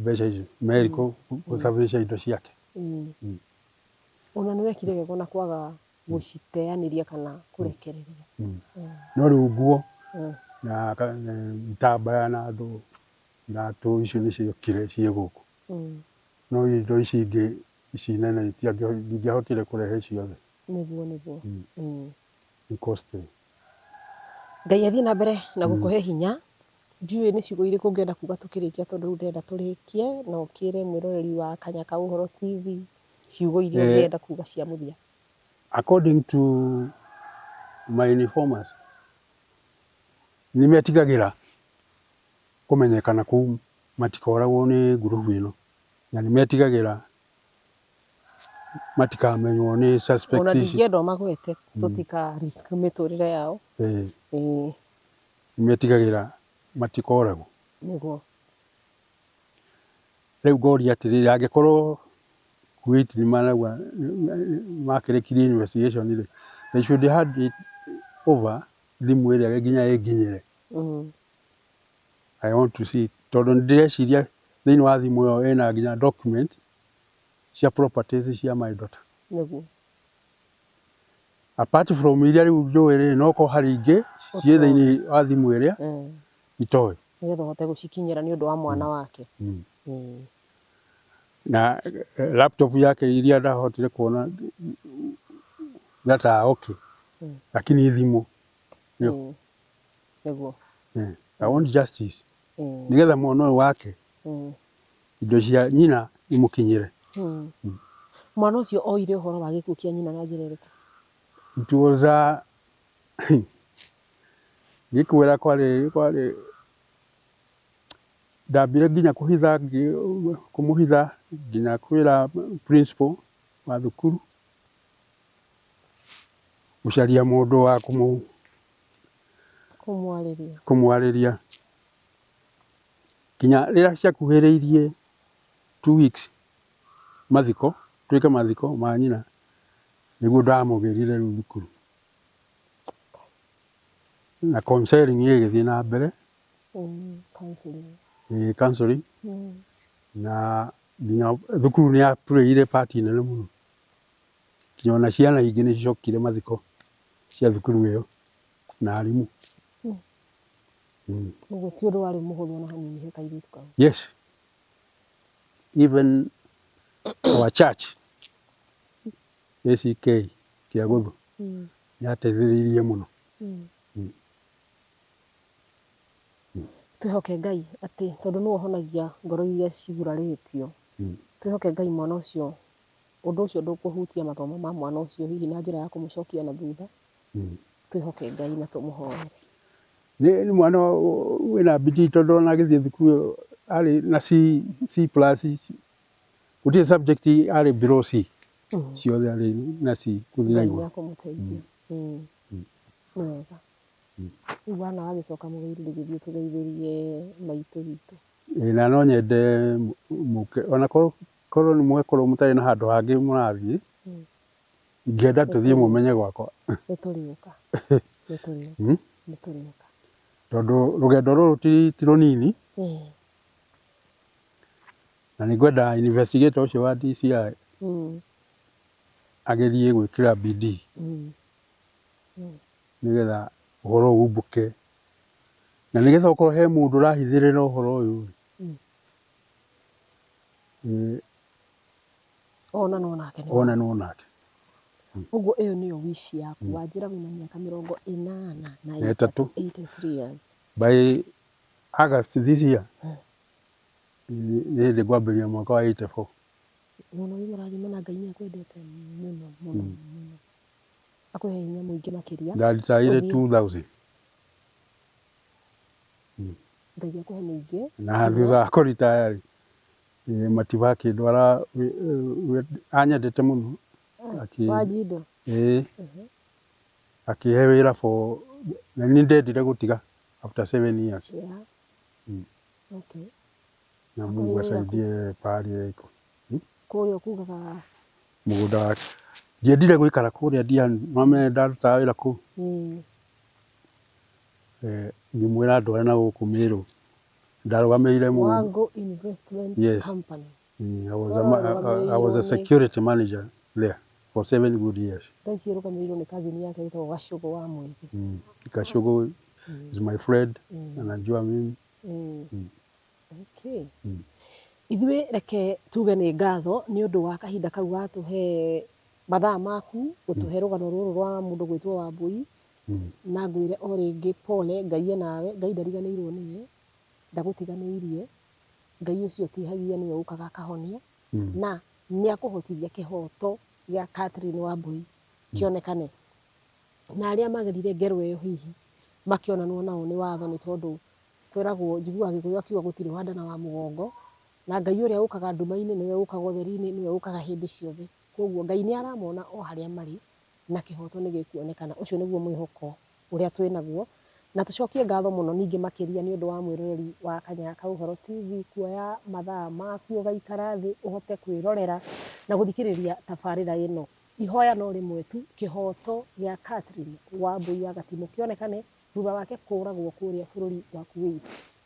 Mbeca icio meri gũsafirisha indo ciake. Ona nĩ wekire wega ona kwaga gũciteanĩria kana kũrekereria. No rĩu nguo na itambaya na andũ iratũ icio nĩciokire ciĩ gũkũ. No indo ici ingĩ ici nene ndingĩahotire kũrehe ciothe. Nĩguo nĩguo. Nĩ costly. Ngai athiĩ na mbere na gũkũhe hinya. Ndiũĩ nĩ ciugo irĩkũ ũngĩenda kuga tũkĩrĩkia tondũ rĩu ndĩrenda tũrĩkie na ũkĩre mwĩroreri wa Kanya ka Ũhoro TV ciugo iria ũngĩenda kuga cia mũthia. According to my informers, nĩ metigagĩra kũmenyekana kũu matikoragwo nĩ ngurubu ĩno, na nĩ metigagĩra matikamenywo nĩ suspect Ona ici. ndingĩenda ũmagwete tũtika risk mĩtũrĩre yao. Ĩĩ. Nĩ metigagĩra matikoragwo. Nĩguo. Rĩu ngoria atĩrĩrĩ, angĩkorwo Kuwait nĩ marauga makĩrĩkirie investigation rĩ, they should hand it over thimũ ĩrĩa nginya ĩnginyĩre. I want to see it. Tondũ nĩ ndĩreciria thĩinĩ wa thimũ ĩyo ĩna nginya document cia properties cia my daughter. Nĩguo. Apart from iria rĩu njũĩ rĩ, no korwo harĩ ingĩ ciĩ thĩinĩ wa thimũ ĩrĩa itoĩ. Nĩgetha ũhote gũcikinyĩra nĩ ũndũ wa mwana wake. Na laptop yake iria ndahotire kuona that are okay. Lakini thimũ nĩyo. Nĩguo. I want justice. Nĩgetha mwana ũyũ wake indo cia nyina imũkinyĩre. Mwana ũcio oire ũhoro wa gĩkuũ kĩa nyina na njĩra ĩrĩkũ? It was a ngĩkwĩra kwarĩ kwarĩ ndambire nginya kũhitha kũmũhitha nginya kwĩra principal wa thukuru gũcaria mũndũ wa Kũmwarĩria. Kũmwarĩria. Nginya rĩrĩa ciakuhĩrĩirie 2 weeks mathiko, twĩke mathiko ma nyina, nĩguo ndamũgĩrire rĩu thukuru. Na counseling ĩgĩthiĩ na mbere. Counseling. Ĩĩ, counseling. Na nginya thukuru nĩ ya play part nene mũno. Nginya ona ciana ingĩ nĩ cicokire mathiko cia thukuru ĩyo na arimũ. Ũguo ti ũndũ warĩ mũhũthũ ona hanini he kairĩtu kau. Yes. Even our church ACK Kĩagũthũ nĩ yateithĩrĩirie mũno. Twĩhoke Ngai atĩ tondũ nĩwe ũhonagia ngoro iria cigurarĩtio. Twĩhoke Ngai mwana ũcio, ũndũ ũcio ndũkũhutia mathomo ma mwana ũcio hihi na njĩra ya kũmũcokia na thutha. Twĩhoke Ngai na tũmũhoere. Nĩ mwana wĩna bidii tondũ ona agĩthiĩ thukuru arĩ na C, C plus, gũtirĩ subject arĩ below C. Ciothe arĩ na C gũthiĩ na Ngai igũrũ. nĩ akũmũteithia. Nĩ wega. Rĩu wana wagĩcoka mũgĩri rĩgĩthiĩ tũgeithĩrie maitũ witũ. Ĩĩ, na no nyende mũke ona korwo nĩ mwakorwo mũtarĩ na handũ hangĩ mũrathiĩ, ingĩenda tũthiĩ mũmenye gwakwa. Nĩ tũrĩũka. Nĩ tũrĩũka. Nĩ tũrĩũka. Tondũ rũgendo rũrũ ti rũnini. Na nĩ ngwenda investigator ũcio wa DCI agerie gwĩkĩra bidii nĩgetha ũhoro ũyũ umbũke, na nĩgetha okorwo he mũndũ ũrahithĩrĩra ũhoro ũyũ rĩ, Onanwo nake nĩ onanwo nake. Ũguo ĩyo nĩyo wish yaku. Wanjĩra wĩna mĩaka 83. Na ĩtatũ. 83 years. By August this year nĩ hĩndĩ ngwambĩrĩria mwaka wa 84. Mũno wĩ mũrathime na Ngai nĩ akwendete mũno mũno mũno. Akũhe hinya mũingĩ makĩria. Ndaritaire Ũthiĩ. 2000. Ngai akũhe mũingĩ. Na thutha wa kũritaya rĩ, Matiba akĩndwara, anyendete mũno. Wanjindo. Ĩĩ, akĩhe wĩra for, na nĩ ndendire gũtiga after 7 years. Na Mungu Akũheire wĩra kũ? asaidie pahali iko. Kũrĩa ũkugaga? Mũgũnda wake. Ndiendire gũikara kũrĩa Diani, mame ndarutaga wĩra kũu. Ngĩmwĩra ndware na gũkũ Mĩrũ. Ndarũgamĩrĩire mũgũnda. Wango Investment Yes. Company. I was a security manager there for 7 good years. Thaa ici ĩrũgamĩrĩirwo nĩ kazini yake wĩtagwo Gacũgũ wa Mwĩthĩ. Kashugu is my friend, anajua mimi. Ithuĩ reke tuge nĩ ngatho nĩ ũndũ wa kahinda kau watũhe mathaa maku gũtũhe rũgano rũrũ rwa mũndũ gwĩtwo Wambũi. Na ngwĩre o rĩngĩ pole, Ngai e nawe, Ngai ndariganĩirwo nĩwe, ndagũtiganĩirie. Ngai ũcio ũtihagia nĩwe ũkaga akahonia na nĩ akũhotithia kĩhoto gĩa Catherine Wambũi kĩonekane. Na arĩa magerire ngero ĩyo hihi makĩonanwo nao nĩ watho nĩ tondũ Kwĩragwo, njiguaga Gĩkũyũ akiuga gũtirĩ wa nda na wa mũgongo, na Ngai ũrĩa ũkaga nduma-inĩ nĩwe ũkaga ũtheri-inĩ, nĩwe ũkaga hĩndĩ ciothe. Kwoguo Ngai nĩ aramona o harĩa marĩ, na kĩhoto nĩ gĩkuonekana. Ũcio nĩguo mwĩhoko ũrĩa twĩ naguo. Na tũcokie ngatho mũno ningĩ makĩria nĩ ũndũ wa mwĩroreri wa Kanya ka Ũhoro TV kuoya mathaa maku ũgaikara thĩ ũhote kwĩrorera na gũthikĩrĩria tabarĩra ĩno. Ihoya no rĩmwe tu, kĩhoto gĩa Catherine Wambũi wa Gatimũ kĩonekane Thutha wake kũũragwo kũrĩa bũrũri wa Kuwait,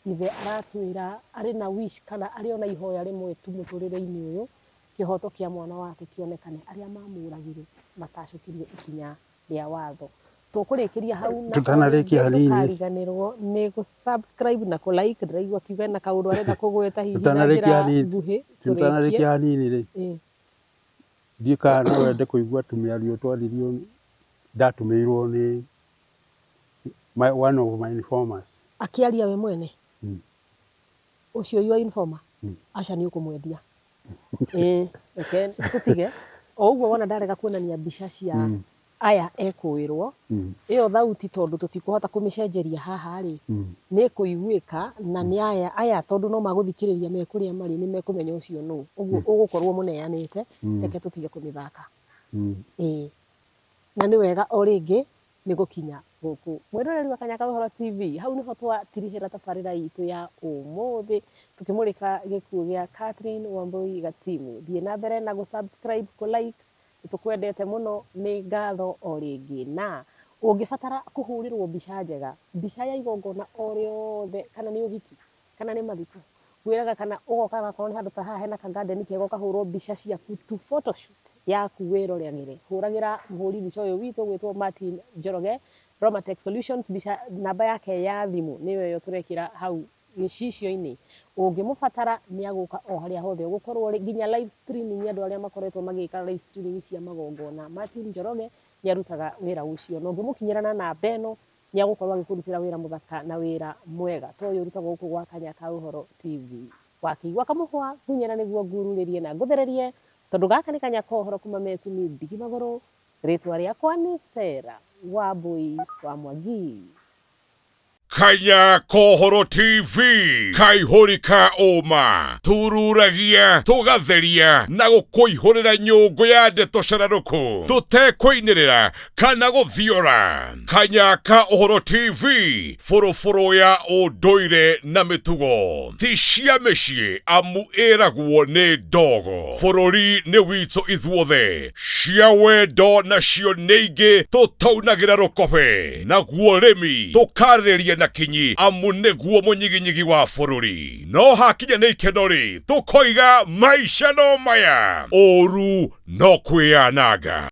ithe aratwĩra arĩ na wish kana arĩ o na ihoya rĩmwe tu mũtũrĩre-inĩ ũyũ, kĩhoto kĩa mwana wake kĩonekane, arĩa mamũragire matacũkĩrio ikinya rĩa watho. Tũkũrĩkĩria hau na o Tũtanarĩkia rĩngĩ hanini. ndũkariganĩrwo nĩ gũ subscribe na kũ like, ndĩraigua akiuga ena kaũndũ arenda kũgweta hihi na Tũtanarĩkia njĩra hanini, nguhĩ tũrĩkie. tũtanarĩkia hanini rĩ, Ĩĩ. ndiũĩ kana no wende kũigua tũmĩario twaririo ndatũmĩirwo nĩ my, one of my informers. Akĩaria we mwene? Mm. Ũcio your informer? Mm. Aca nĩ ũkũmwendia. Ĩĩ, reke tũtige. O ũguo wona ndarega kuonania mbica cia Mm. aya ekũĩrwo, Mm. ĩyo thauti tondũ tũtikũhota kũmĩcenjeria haha rĩ, Mm. nĩ ĩkũiguĩka na nĩ aya aya tondũ no magũthikĩrĩria me kũrĩa marĩ nĩ mekũmenya ũcio nũ. Ũguo ũgũkorwo ũmũneanĩte, Mm. reke tũtige kũmĩthaka. Mm. Ĩĩ. Na nĩ wega o rĩngĩ nĩ gũkinya gũkũ. Mwĩroreri wa Kanya ka Ũhoro TV, hau nĩho twatirihĩra tabarĩra itũ ya ũmũthĩ tũkĩmũrĩka gĩkuũ gĩa Catherine Wambui Gatimu. Thiĩ na mbere na gũ subscribe, kũ like, nĩ tũkwendete mũno, nĩ ngatho o rĩngĩ. Na ũngĩbatara kũhũrĩrwo mbica njega, mbica ya igongona o rĩothe kana nĩ ũhiki, kana nĩ mathiko ngwĩraga kana ũgoka onakorwo nĩ handũ ta haha hena ka garden kega ũkahũrwo mbica ciaku tu photoshoot yaku wĩroragĩre hũragĩra mũhũri mbica ũyũ witũ ũgwĩtwo Martin Njoroge Romatech Solutions mbica namba yake ya thimũ nĩyo ĩyo tũrekĩra hau gĩcicio-inĩ ũngĩmũbatara nĩ agũka o harĩa hothe ũgũkorwo ũrĩ nginya live streaming andũ arĩa makoretwo magĩka live streaming cia magongona Martin Njoroge nĩ arutaga wĩra ũcio na ũngĩmũkinyĩra na namba ĩno Nĩ agũkorwo agĩkũrutĩra wĩra mũthaka na wĩra mwega ta ũyũ ũrutagwo gũkũ gwa Kanya ka Ũhoro TV. Wakĩigua kamũhwa ngunyĩra nĩguo ngururĩrie na ngũthererie tondũ gaka nĩ Kanya ka Ũhoro kuma Metumi Ndigi Magũrũ. Rĩtwa rĩakwa nĩ Sarah Wambũi wa Mwangi. Kanya Kohoro TV kaihũri ka ũma tururagia tũgatheria na gũkũihũrĩra nyũngũ ya ndeto cararũkũ tũtekũinĩrĩra kana gũthiora. Kanya ka Ũhoro TV, bũrũbũrũ ya ũndũire na mĩtugo, ti cia mĩciĩ amu ĩragwo nĩ ndogo. Bũrũri nĩ witũ ithuothe, cia wendo nacio nĩ ingĩ tũtaunagĩra rũkobe, naguo ũrĩmi tũkarĩrĩria na kinyi amu nĩguo mũnyiginyigi wa bũrũri. No hakinya nĩ ikeno-rĩ, tũkoiga maica no maya, ũru no kwĩyananga.